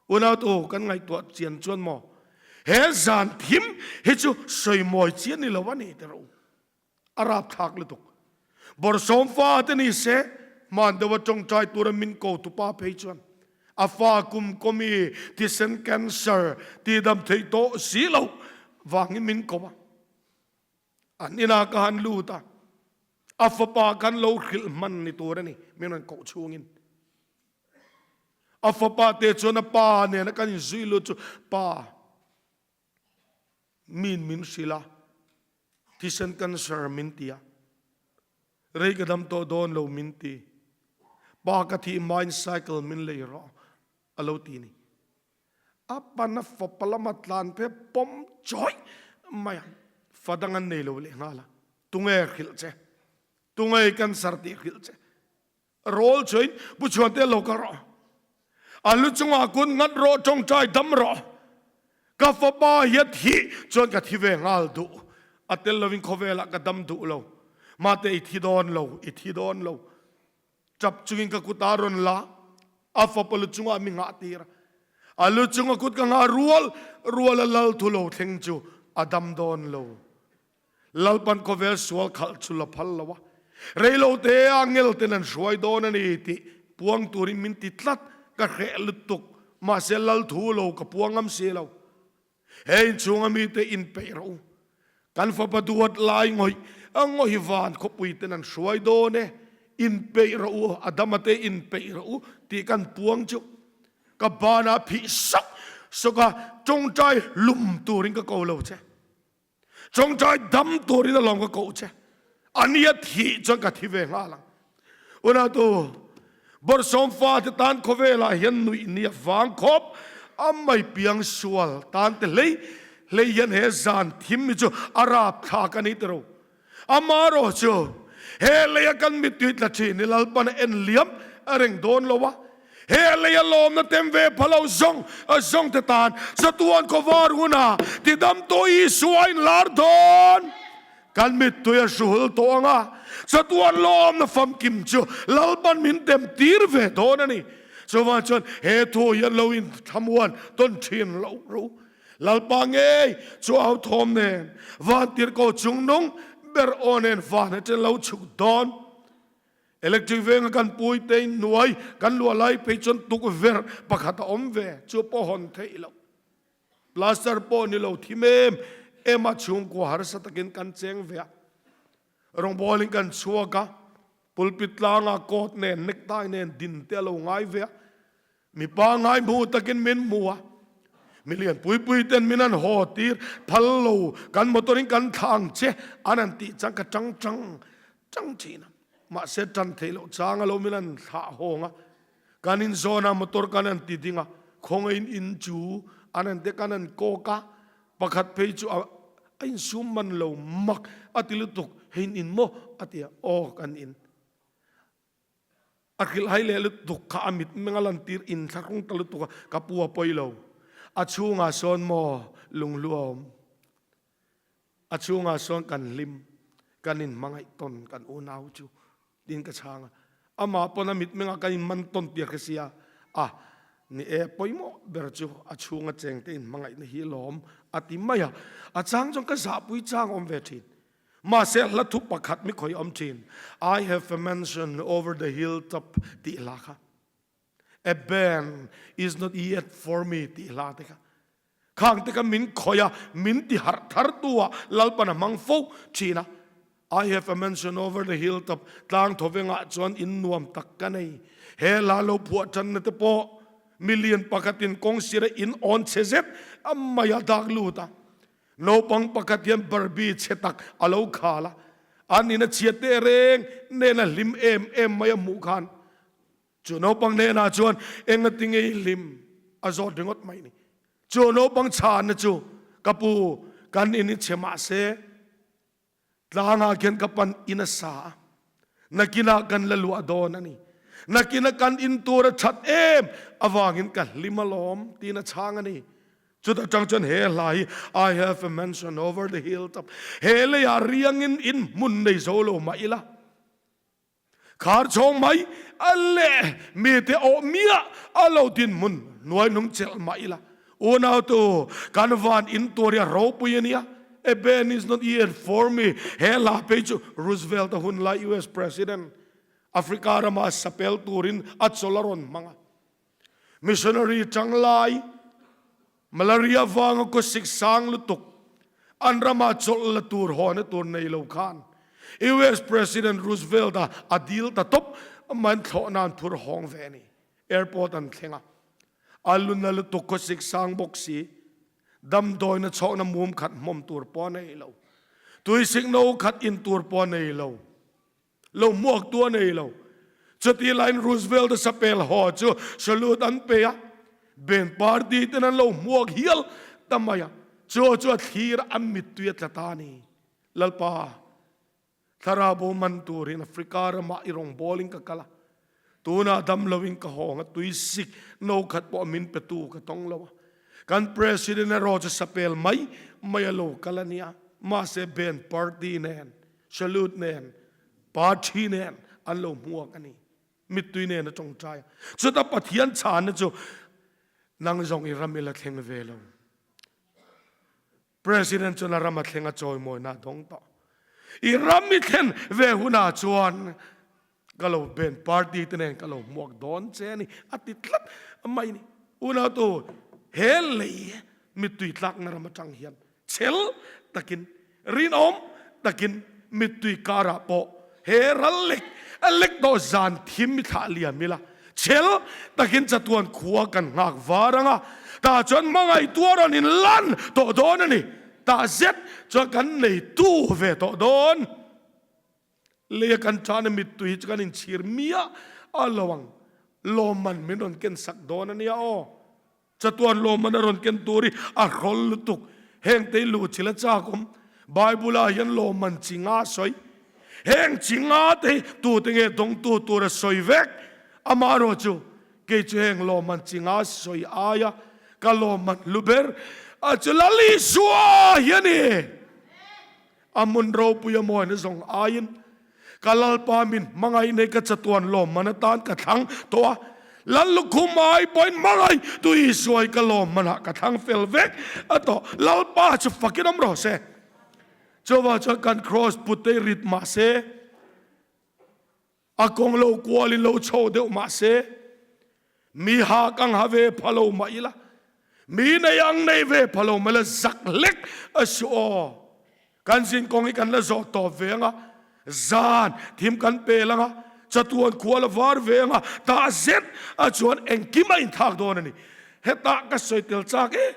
Unautu kan ngaihtuah chian chuan maw he zan thim hi chu sawimawi chian ni lo a ni tiraw? A rapthlak lutuk. Bawrhsawm fa te ni se, hman deuha tawngtai tura min ko tupa phei chuan a fa kum kawmi thisen cancer tihdam theih tawh si loh vangin min ko a. An inah ka han lut a, a fapa kan lo hrilh hman ni tur a ni, min rawn koh chhungin. A fapa te chuan a pa nena kan inzui lut chu, Pa, Min min hrilh a, thisen cancer min ti a, rei ka dam tawh dawn lo min ti, pa ka thih hmain cycle min lei rawh a lo ti ni. A pan a fapa lama tlan phe pawm chawih mai a, fa dang an nei lo leh nghal a, tunge hrilh che, tunge cancer tih hrilh che, Rawl chuin Pu Chhuante lo kal rawh. A lu chungah kun ngat rawh, tawngtai dam rawh. Ka fapa hi a thih chuan ka thi ve nghal duh. A tel lovin khawvelah ka dam duh lo. Mate i thi dawn lo, i thi dawn lo. Tap chungin ka kut a rawn la, a fapa lu chungah mi nghah tir a. A lu chunga kut ka nghah rual rual a lal thu lo thleng chu a dam dawn lo. Lalpan khawvel sual khalh chu la phal lo a, reilo te a ngel ten an hruai dawn a ni tih puang turin min ti tlat, ka hreh lutuk, mahse lal thu lo ka puang ngam si lo. He inchhunga mite inpeih rawh u, kan fapa duat lai ngawih a ngawih van khawpui ten an hruai dawn e, inpeih rawh u, Adama te inpeih rawh u tih kan puang chu ka banah phih sawk sawk a, tawngtai hlum turin ka ko lo che. Tawngtai dam turin alawm ka koh che. A nia thih chuan ka thi ve nghal ang. Unautu, bawrhsawm fate tan khawvelah hian nuih ni a vang khawp. A mai piang sual tan te hlei hlei hian he zan thim hi chu a rapthlak a ni tiro. Amaherawh chu he leia kan mittui tla thin hi Lalpan a en liam a reng dawn lo a, he leia lawmna tem ve pha lo zawng zawng te tan chatuan khawvar huna tidam tawh Isua a inlar dawn. Kan mittui a hruhul tawh ang a, chatuan lawmna famkim chu Lalpan min tem tir ve dawn a ni. Chuvang chuan he thu hian lo inthlamuan tawn thin loh ru. Lalpa ngei chu au thawm nen vantirhko chungnung ber aw nen van atang lo chhuk dawn. Electric venga kan pui te in hnuai kan luah lai phei chuan tukverh pakhat a awm ve, chu pawh hawn theih loh. Plaster pawh ni lo thim em em a chhungkua harsa takin kan cheng ve a. Rawngbawlin kan chhuak a, pulpit tlanga coat nen necktie nen din te a lo ngai ve a. Mipa ngaihmu takin min hmu a, milian pui pui ten min an haw tir phal lo, kan motor in kan thla ang che an han tih chang ka tang tang tang thin a, mahse tan theih loh chang a lo min an thlah hawng a, kan in zawn a motor kan han ti ding a, khawngaihin in chu an han te kan han kawk a, pakhat phei chu a insum man lo mak a ti lutuk, hei in in maw a ti a, aw kan in. A hrilhhai leh lutuk kha a mitmeng a lantir inthlahrung ta lutuk a, ka pu a pawi lo. A chhungah sawn maw lunghlu a awm. A chhungah sawn kan hlim, kan inhmangaih tawn kan unau chu tiin ka chhang a. Amah pawn a mitmengah kan inman tawn tir kha sia, a ni e pawimawh ber chu a chhunga chengte inhmangaihna hi lawm a ti mai a. A chang chuan ka zahpui chang a awm ve thin. Mahse hla thu pakhat mi khawi awm thin, I have a mansion over the hill top tih hla kha, A band is not yet for me tih hla te kha, khang te kha min khawi a, min ti harh thar tu ah Lalpan a hmang fo thin a. I have a mansion over the hill top tlang thawvengah chuan in nuam tak ka nei. He hla lo phuah tanna te pawh. Milian pakhatin kawng sira in awn chhe zet a mai a dak lut a. Naupang pakhat hian Barbie chhe tak a lo khal a, an in a chhiat teh reng nen a hlim em em mai a hmuh khan chu naupang hnenah chuan engati nge i hlim a zawt ringawt mai ni. Chu naupang chhanna chu ka pu kan in i chhe mahse Tlangah khian ka pan in a sa a, nakinah kan la luah dawn a ni. Nakina kan in tur a that em avangin ka hlim alawm tiin a chhang a ni. Chuta tang chuan he hla hi I have a mansion over the hilltop he leiah riangin in hmun nei zo lo mah ila. Khar chhawng mai a leh mite awh miah a lo dinhmun hnuai nung chelh mah ila. Unau tu, kan van in tur hi a ropui a nia. A band is not yet for me. He hla phei chu Roosevelt a hun lai US President Africa rama sapel turin a chawl a rawn hmang a. Missionary tang lai Malaria vanga khawsik sang lutuk an rama chawlh la tur hawna tur nei lo khan US President Roosevelt a a dil ta tawp man thlawh nan phur hawng ve a ni. Airport an thleng a, a luna lutuk khawsik sang bawk si, damdawina chhawkna mum khat hmawm tur pawh a nei lo, tuisik no khat in tur pawh a nei lo. Lo hmuak tu a nei lo. Chutih laiin Roosevelt a sapel haw chu salute an pe a, band party ten an lo hmuak hial ta mai a, chu chu a thlir a, a mittui a tla ta a ni. Lalpa, thlarau bo man turin Africa ramah i rawngbawlin ka kal a, tunah dam loin ka hawng a, tui sik no khat pawh min petu ka tawng lo a. Kan President erawh chu sapel mai mai a lo kal a nia, mahse band party nen Salute nen, party nen an lo hmuak a ni. Mittui nen a tawngtai a. Chuta Pathian chhanna chu nang zawng i ram i la thleng ve lo. President chuan a ram a thleng a chawimawina a dawng tawh. I ram i thlen ve hunah chuan Ka lo band party te nen ka lo hmuak dawn che a ni, a ti tlat mai ni. Unautu, he lei mittui tlakna ram atang hian chel takin, rinawm takin mittui karah pawh he ral lek a lek tawh zan thim i thlah liam ila, chel takin chatuan khua kan nghak var ang a, tah chuan hmangaihtu a rawn inlan tawh dawn a ni. Tah zet chuan kan neitu ve tawh dawn. Leia kan tan a mittui hi chu kan inchhir miah a lo ang. Lawmman min rawn ken sak dawn a nia aw. Chatuan lawmman a rawn ken tur hi a hrawl lutuk. Heng te hi luh chil a chak awm. Bible ah hian lawmman chi nga a sawi. Heng chi nga te hi tute nge dawngtu tur a sawi vek. Amaherawh chu kei chu heng lawmman chi nga sawi aia ka lawmman hlu ber a chu Lal Isua hi a ni. A hmun ropui a mawina zawng aiin ka Lalpa min hmangaih nei ka chatuan lawmman atan ka thlang tawh a, Lal lukhum ai pawhin hmangaih tu Isua hi ka lawmmanah ka thlang fel vek a tawh. Lalpa chu fakin awm rawh se. Chuvang chuan kan kraws put te hi rit mah se, A kawng lo kualin lo chho deuh mah se, mi ha kang ha ve pha lo mah ila, mi nei ang nei ve pha lo mah ila zak hlek a si aw. Kan zin kawng hi kan la zawh tawp ve anga, zan thim kan pel anga, chatuan khua la var ve anga, tah zet a chuan engkim a inthlak dawn a ni. Hetah ka sawi tel chak em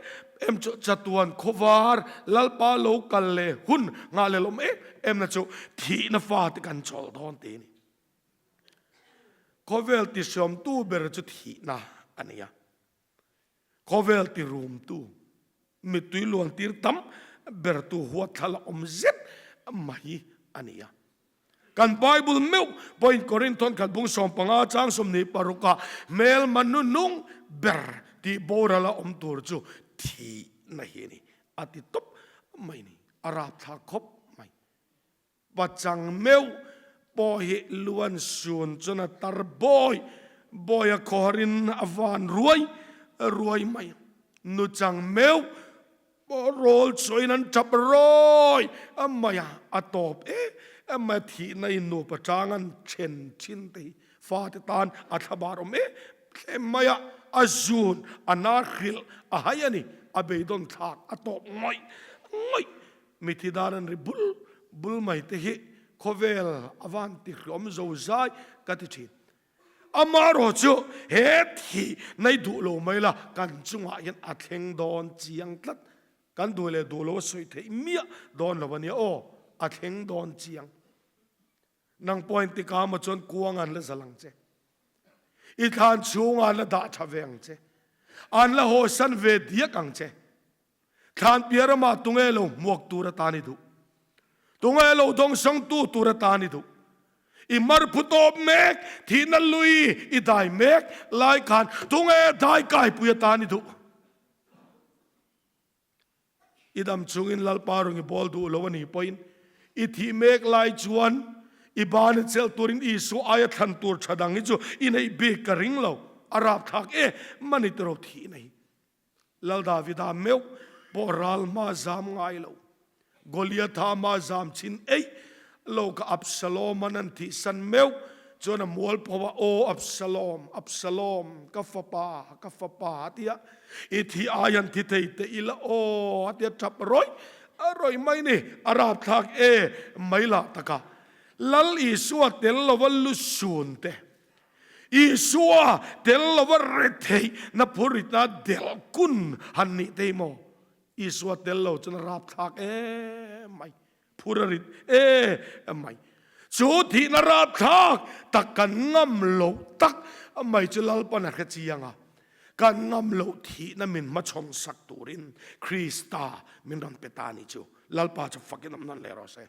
em chu chatuan khawvar Lalpa lo kal leh hun nghah leh lawm em em na chu thihna fate kan chawl dawn tih a ni. Khawvel tihriamtu ber chu thihna a ni a, khawvel tirumtu, mittui luantir tam bertu huatthlala awm zet mai a ni a. Kan Bible meuh pawhin Korinthon khat bung 15 chang 26 ah hmelma nunung ber tih boral a awm tur chu thihna hi a ni a ti tawp mai ni. A rapthlak khawp mai. Pachang meuh pawh hi luan sun chuan a tar bawi bawi a khawharin a van ruai ruai mai. Nuchang meuh Rawl chuain an tap rawi a mai a, a tawp em em mai a, thihna in nupa chang an then thin te hi fate tan a thlabar awm em em mai a, a zun a na hrilh a hai a ni, a beidawn thlak a tawp ngawih ngawih, mithi dan an ri bul bul mai te hi khawvel a van ti hriawm zo zai ka ti thin. Amaherawh chu he thih nei duh lo mai la, kan chungah hian a thleng dawn chiang tlat. Kan duh leh duh lo a sawi theih miah dawn lo a nia aw, a thleng dawn chiang. Nang pawh engtikah emaw chuan kuang an la zal ang che. I thlan chhungah an la dah tha ve ang che. An la hawsan ve diak ang che. Thlan piah ramah tunge lo hmuak tur atan i duh? Tunge lo dawngsangtu tur atan i duh? I marphu tawp mek, thihna lui i dai mek lai khan tunge dai kaipui atan i duh? I dam chungin Lalpa rawn i bawl duh lo a nih pawhin i thih mek lai chuan i ban i chelh turin Isua aia thlan tur tha dang hi chu i neih bik ka ring lo. A rapthlak e, mani tiro thih nei. Lal Davida meuh pawh ral hma zam ngai lo. Goliatha hma zam chin eih lo kha Absaloman an thihsan meuh chuan a mualpho a, Aw Absalom, Absalom, ka fapa, ka fapa, a ti a. I thi ai an thi thei teh ila aw, a ti a, tap rawih rawih mai ni, a rapthlak e mai lah taka. Lal Isua tel lova lusun te, Isua tel lova retheih na phuritna delh kun han nih te hi maw? Isua tel lo chuan a rapthlak em mai, phur a rit em mai. Chu thihna rapthlak tak kan ngam loh tak mai chu Lalpan a hre chiang a, kan ngam loh thihna min hmachhawn sak turin Krista min rawn pe ta a ni chu. Lalpa chu fakin awm nawn leh rawh se.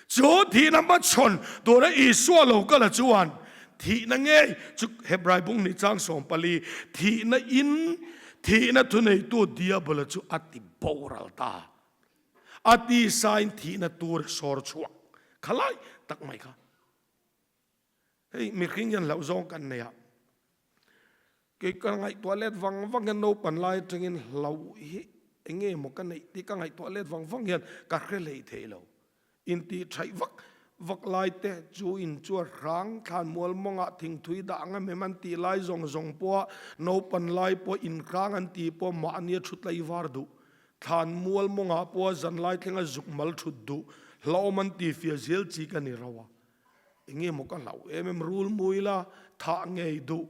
Chu thihna hmachhawn tura Isua lo kala chuan thihna ngei chu Hebrai bung nih chang 14 thihna in thihna thuneitu Diabola chu a ti boral ta. A tisain thihna tur sawr chhuak khalai tak mai kha. Hei mihring hian hlauh zawng kan nei a, kei ka ngaihtuah let vang vang hian naupan lai atangin hlauh hi eng nge maw ka neih tih ka ngaihtuah let vang vang hian ka hre hlei thei lo. Intih thaih vak vak lai te chu in chu a hrang thlan mual mawngah thingthui dah ang em em an tih lai zawng zawng pawha naupan lai pawh inhrang an tih pawh mahni a thu tlaivar duh. Thlan mual mawngah pawha zan lai thlenga zuk mal thut duh hlauhawm an tih fiah zel chi ka ni rauh a. Enge maw ka hlauh em em rul mui la, thah ngei duh,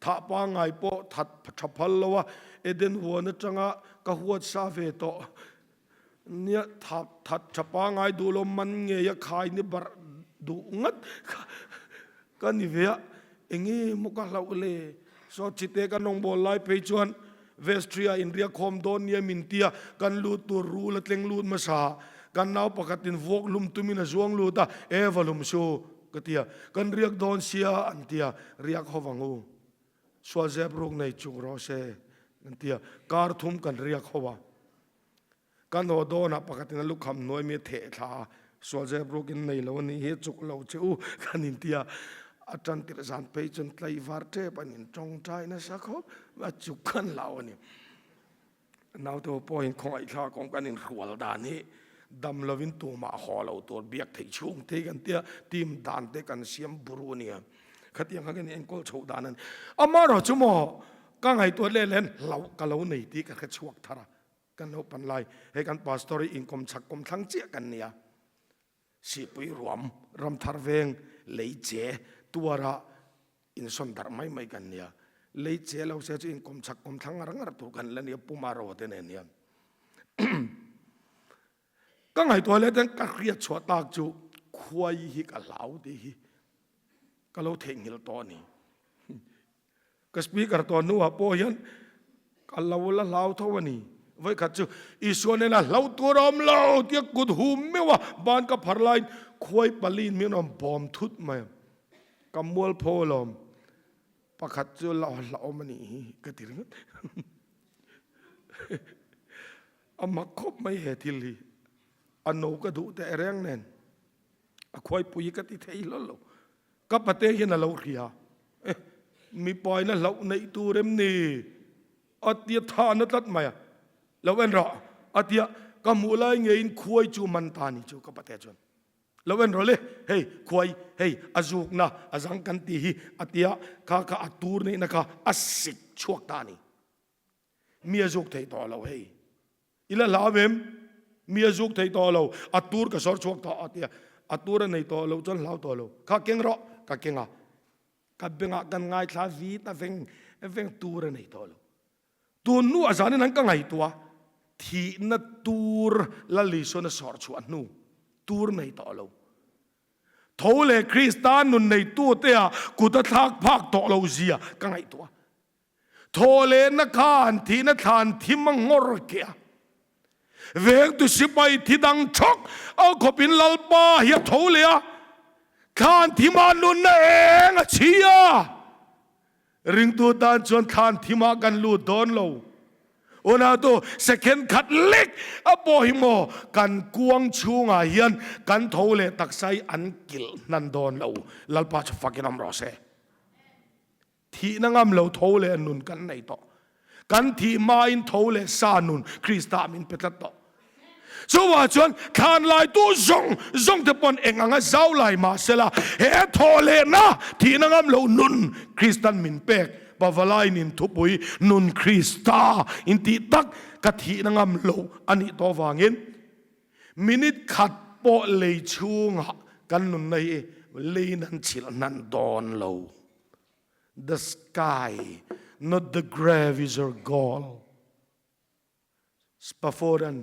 thah pangngai pawh that tha phal lo a, Eden huan atanga ka huat sa ve tawh nia thah that tha pangngai duh lo man ngei a khai ni barh duh ngat kha ka ni ve a, enge maw ka hlauh le? Saw chite kan rawngbâwl lai phei chuan vestry-ah inriak khawm dawn nia min ti a, kan lut tur rul a tleng lut hmasa. Kan nau pakhatin vuak hlum tumin a zuang lut a, E va hlum su, ka ti a, kan riak dawn sia an ti a, riak ho vang u, sual zep ruk nei chuk rawh se an ti a, kar thum kan riak ho a. Kan haw dawnah pakhatin a lukham hnuai mi a theh thla a, sual zep rukin nei lo a nih hi a chuk lo che u kan inti a, a tan tirh zan phei chuan tlaivar tep an in tawngtai nasa khawp a chuk kan lau a ni. Naute ho pawhin khawngaihthlak awm kan inhrual dan hi dam lovin tumah haw lo tur biak theih chhung te kan tia team dan te kan siam buru a nia. Khatiang kha kan enkawl chhoh dan a ni. Amaherawhchu maw ka ngaihtuah leh len hlauh ka lo nei tih ka hre chhuak thar a. Kan naupan lai, hei kan pastor hi inkawm chhak kawm thlang chiah kan nia. Sihpui ruam, ramthar veng, lei che tuara insawn darh mai mai kan nia. Lei che lo se chu inkawm chhak kawm thlang ngar ngar tur kan la nia Puma ro te nen hian. Ka ngaihtuah leh ten ka hriat chhuah tak chu khuai hi ka hlau tih hi ka lo theihnghilh tawh a ni. Ka speaker tawh hnuah pawh hian ka lo la hlau tho a ni. Vawikhat chu Isua nena hlau tur a awm lo tia kut hum meuh a ban ka phar laiin khuai paliin min rawn bawm thut mai a. Ka mualpho alawm. Pakhat chu la hlauhawm a nih hi ka ti ringawt. A mak khawp mai he thil hi. A no ka duh teh reng nen. A khuaipui hi ka ti thei hlawl lo. Ka pate hian a lo hria. Eh, mipaina hlauh neih tur em ni? A tia tha na tlat mai a. Lo en rawh, a tia, ka hmuh lai ngeiin khuai chu man ta ni chu ka pate chuan. Lo en rawh le, hei khuai, hei a zukna, a zang kan tih hi, a tia, kha kha a tur neihna kha a sik chhuak ta ni. Mi a zuk thei tawh lo hei. I la hlau em? Mi a zuk thei tawh lo, a tur ka sawr chhuak tawh a tia. A tur a nei tawh lo chuan hlau tawh lo. Kha keng rawh, ka keng a. Ka bengah kan ngaithla vit a veng veng tur a nei tawh lo. Tun hnuah zanin an ka ngaihtuah thihna tur Lal Isuan a sawr chhuah hnu tur nei tawh lo. Tho leh Krista nun neitutea kut a thlak phak tawh lo zia ka ngaihtuah. Thaw lehna khan thihna thlan thim a nghawr keh a. Vengtu sipai thi dang thawk a khawpin Lalpa hi a tho leh a, thlan thimah nunna eng a chhi a. Ringtu tan chuan thlan thimah kan lut dawn lo. Unautu, second khat lek a pawh hi maw kan kuang chhungah hian kan tho leh taksa hi an kilh hnan dawn lo. Lalpa chu fakin awm rawh se. Thihna ngam lo tho leh nun kan nei tawh. Kan thih hmain tho leh sa nun Krista min pe tlat tawh. Chuvah chuan thlan laitu zawng zawng te pawn eng anga zau lai mah sela he thaw lehna thihna ngam lo nun Kristan min pek Pavalai nin thupui nun Krista in tih tak ka thihna ngam lo a nih tawh vangin minute khat pawh lei chhungah kan nunna hi leiin an chhilh hnan dawn lo. The sky, not the grave is our goal. Spafford-a'n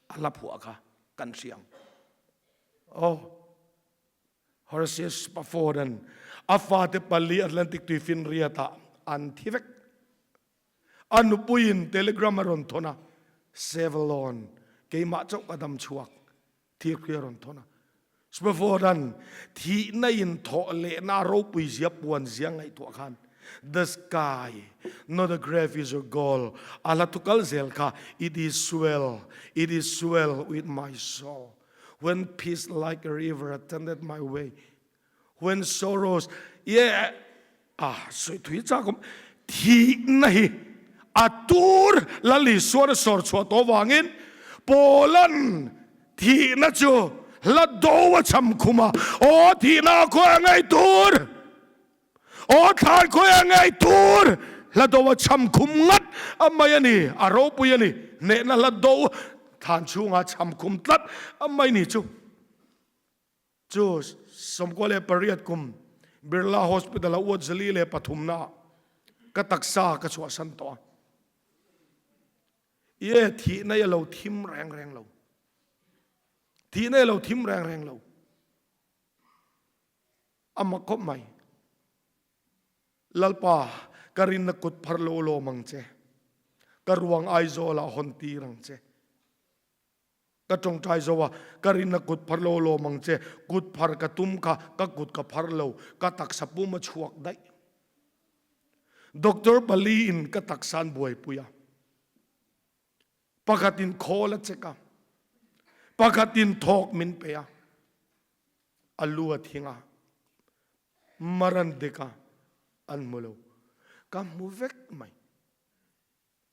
a hla phuah kha kan hria ang. Aw, Horace Spafford-a'n a fate pali Atlantic tuifinriatah an thi vek. A nupuiin telegram a rawn thawn a, Savelon, keimah chauh ka dam chhuak. Thirkhui a rawn thawn a. Spafford-a'n thihna in thawh lehna a ropui zia puan zia ngaihtuah khan The sky, not a grave is your goal a hla thu kal zel kha It is well, it is well with my soul When peace like a river attended my way When sorrows yeah ah sawi thui chak awm thihna hi a tur Lal Isuan a sawr chhuah tawh vangin Paula'n thihna chu hla do a cham khum a, aw thihna a khawi a ngei tur, aw thlan khawi a ngei tur hla do a cham khum ngat a mai a ni, a ropui a ni, hnehna hla do thlan chhungah cham khum tlat a mai ni chu. Chu 98 kum Birla Hospital a uat 403 na ka taksa ka chhuahsan tawh a. Ie thihna i a lo thim reng reng lo. Thihna i a lo thim reng reng lo. A mak khawp mai. Lalpa, ka rinna kut phar lo lawm ang che. Ka ruang Aizawl ah hawn tir ang che. Ka tawngtai zo a, ka rinna kut phar lo lawm ang che, kut phar ka tum kha ka kut ka phar lo, ka taksa pum a chhuak daih. Doctor pali in ka taksa an buaipui a, pakhat in khawl a check a, pakhat in thawk min pe a, a lu a thing a, mar an dek a, an hmu lo. Ka hmu vek mai.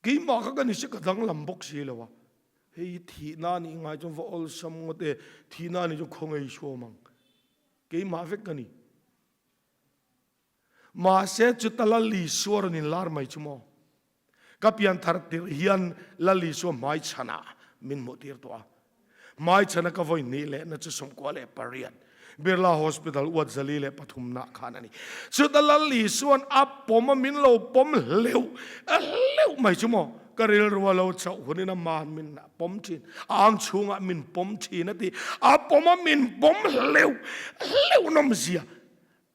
Keimah kha ka ni si ka danglam bawk si lo a, hei thihna a nih ngai chuan va awlsam ngawt e, thihna a nih chuan khaw ngei suam ang, keimah vek ka ni. Mahse chuta Lal Isua rawn inlar mai chu maw? Ka pianthar tirh hian Lal Isua hmaichhanah min hmuhtir tawh a. Hmaichhana ka vawi hnih lehna chu 98 Birla Hospital uat 403 nah khan a ni. Chuta Lal Isua'n a pawm a min lo pawm hleuh hleuh mai chu maw? Ka rilru a lo chauh hunin a man min pawm thin, a ang chhungah min pawm thin a ti. A pawm a min pawm hleuh hleuh nawmzia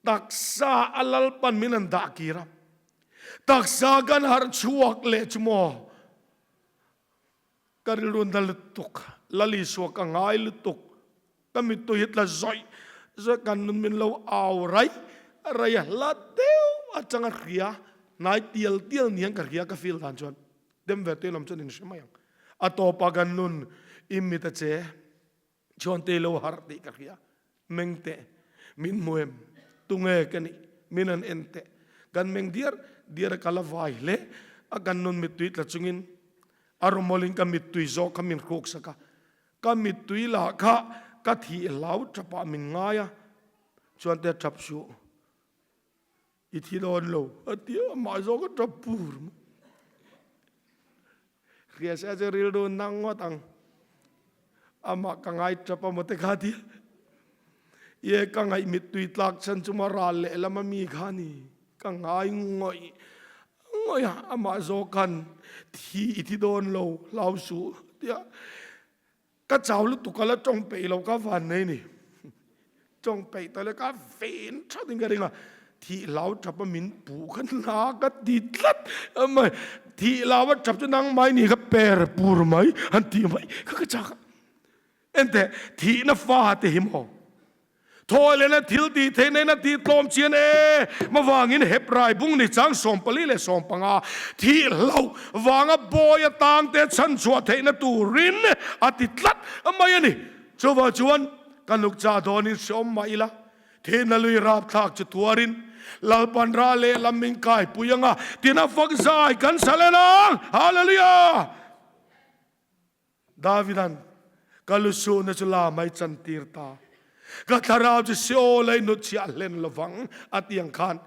taksa a Lalpan min an dah kir a. Taksa kan harh chhuak leh chu maw? Ka rilru na lutuk, Lal Isua ka ngai lutuk, ka mittui hi tla zawih zawih kan nun min lo au rai rai a hla deuh atanga hria hnai tial tial ni hian ka hria ka feel dan chuan dem ve te lam chuan in hre mai ang. A tawpah kan nun i mit a che. Chuan te lo harh tih ka hria. Meng teh, min hmu em? Tunge ka nih? Min an en teh. Kan meng diar diar a ka la vai hle a, kan nun mittui tla chungin a rawmawlin ka mittui zawk kha min hruksak a. Ka mittui lah kha ka thih hlau thapah min ngai a, chuan te thap suh. I thi dawn lo a ti a, amah zawk a tap pur mai. Hria se chu rilru nang ngawt ang. Amah ka ngai tap a maw te kha ti. Ye ka ngaih mittui tlak chhan chu maw ral lehlam a mi kha a ni. Ka ngai ngawih ngawih a, amah zawk khan thi i thi dawn lo, hlau suh tia ka chau lutuk a la tawng peih lo ka van nei ni. Tawng peih tawh le ka ven that in ka ring a, thih hlau tap a min puh kha na ka ti tlat mai, thih hlau a tap chu nangmai ni kha per pur mai han tih mai kha ka chak a. Enteh, thihna fa te hi maw? Thaw lehna thil tih theihna in a tih tlawm chian e. Mavangin Hebrai bung ni chang 44 15 thih hlauh vanga bawi atang te chhanchhuah theihna turin a ti tlat mai a ni. Chuvang chuan ka nukcha dawnin hreawm mah ila, thihna lui rapthlak chu tuarin Lalpan ra lehlam min kaipui anga tina fak zai kan sa len ang. Hallelujah! Davida'n, Ka lusuhna chu la mai chantir ta, ka thlarau chu Seol a inhnutchhiah hlen lovang, a ti ang khan.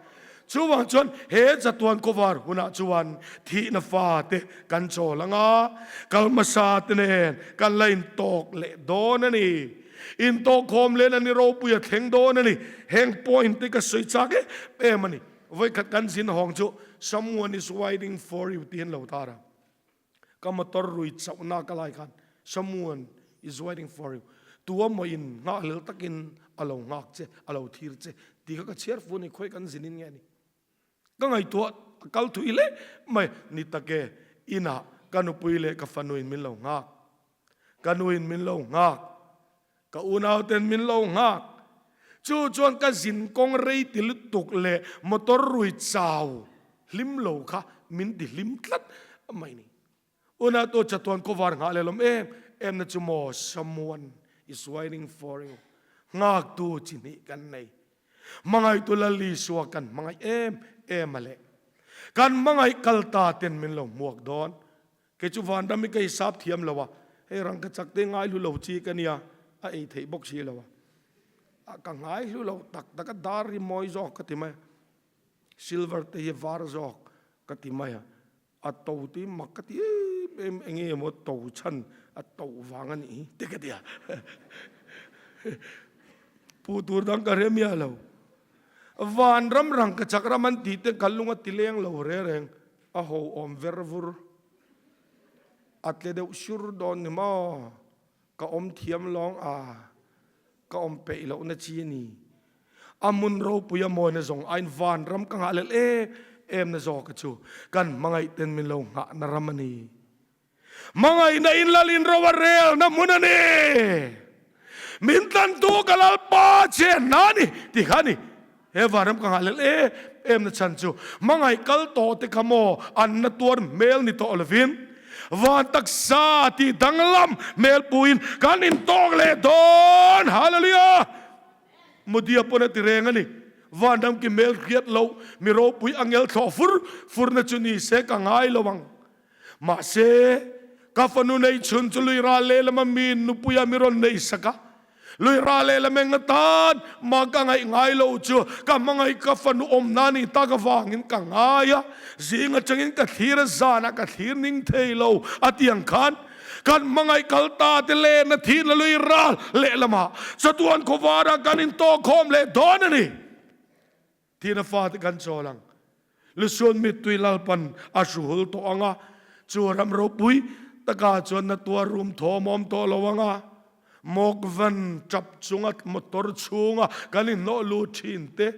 Chuvang chuan he chatuan khawvar hunah chuan thihna fate kan chawl ang a, kal hmasa te nen kan la intawk leh dawn a ni. Intawkkhawm lehna ni ropui a thleng dawn a ni. Heng point te ka sawi chak em em a ni. Vawikhat kan zin hawng chu Someone is waiting for you tih an lo tar a. Ka motor rui chauhna ka lai khan someone is waiting for you, tua maw in nghakhlel takin a lo nghak che, a lo thir che tih kha ka chhiar fu a ni, khawi kan zin in nge ni? Ka ngaihtuah a kal thui hle mai, ni tak e, inah ka nupui leh ka fanuin min lo nghak, ka nuin min lo nghak, ka unauten min lo nghak, chu chuan ka zin kawng rei ti lutuk leh motor rui chau hlim lo kha min ti hlim tlat mai ni. Unau tu chatuan kawvar nghah leh lawm em em na chu maw someone is waiting for you nghak tu chi hnih kan nei. Hmangaihtu Lal Isua kan hmangaih em em a leh kan hmangaih kal ta ten min lo hmuak dawn. Kei chu vanram hi ka hisap thiam lo a, hei rangka chak te ngai hlu lo chi ka nia, a ei theih bawk si lo a, ka ngai hlu lo tak tak a, dar hi mawi zawk ka ti mai a, silver te hi var zawk ka ti mai a, a to te hi mak ka ti em em, eng nge maw to chhan a to vang a nih hi te ka ti a, pu tur dang ka hre miah lo, vanram rangka chak ram an tih te ka lung a ti leng lo reng reng. A ho awm ver vur. A tle deuh sur dawn ni maw? Ka awm thiam lawng a, ka awm peih lohna chi a ni. A hmun ropui a mawina zawng aiin vanram ka nghah lel em em na zawk a chu kan hmangaih ten min lo nghahna ram a ni. Hmangaihna in lalin ro a relna hmun a ni. Min tlantu ka Lalpa chenna a ni tih kha a ni. He vanram ka nghah lel em em na chhan chu hmangaih kal tawh te kha maw an na tuar hmel ni tawh lovin van taksa tih danglam hmel puiin kan intawk leh dawn. Hallelujah! Mudia pawn a ti reng a ni. Vanram ki hmel hriat loh mi ropui angel thlawh fur furna chu ni se ka ngai lo ang. Mahse, ka fanu nei chhun chu lui ral lehlam a mi nupuia mi rawn nei sak a. Lui ral lehlam eng atan mah ka ngaih ngai lo chu ka hmangaih ka fanu awmna nih tak avangin ka ngai a, zing atangin ka thlir a, zanah ka thlir ning thei lo a ti ang khan kan hmangaih kal ta te lehna thihna lui ral lehlamah chatuan khawvarah kan intawhkhawm leh dawn a ni. Tiin a fate kan chawl ang. Lusuan mittui Lalpan a hruhul tawh ang a, chu ram ropui takah chuan na tuar rum thawm awm tawh lo ang a, mawkvan tap chunga motor chhunga kan inhnawh lut thin te,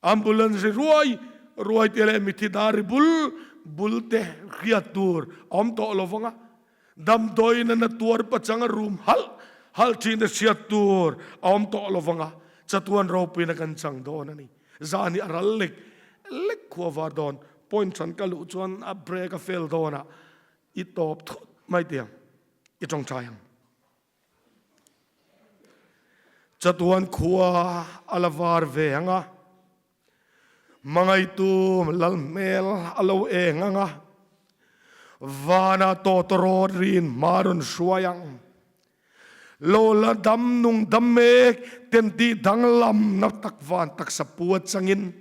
ambulance ri ruai ruai te leh mithi dar ri bul bul te hriat tur a awm tawh lo vang a. Damdawiin a na tuar pachang a rum halh halh thin a hriat tur a awm tawh lo vang a, chatuan ropuina kan chang dawn a ni. Zan hi a ral lek lek khua var dawn. Point hran ka luh chuan a break a fail dawn a, i tawp thut mai teh ang, i tawngtai ang. Chatuan khua a la var ve ang a, Hmangaihtu lal hmel a lo eng ang a, vanah tawtawrawt rin hma rawn hruai ang. Lo la dam nung dam mek ten tih danglam na tak van taksa pu atangin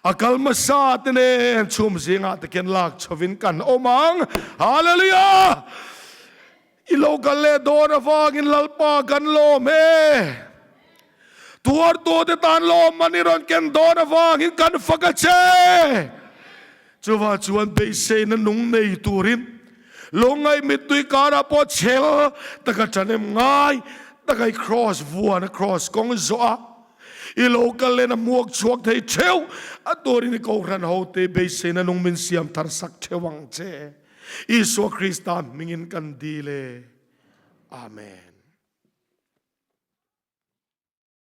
a kal hmasa te nen chhum zingah te khian lak chhovin kan awm ang. Hallelujah! I lo kal leh dawn avangin Lalpa kan lawm e. Tuartute tan lawmman i rawn ken dawn avangin kan fak a che. Chuvang chuan beiseina nung nei turin lungngaih mittui karah pawh chhel taka ṭahnem ngai taka i kraws vuan a kraws kawng zawh a, i lo kal len a hmuak chhuak thei ṭheuh a turin i kohhran hote beiseina nung min siam thar sak ṭheuh ang che. Isua Krista hmingin kan dil e. Amen.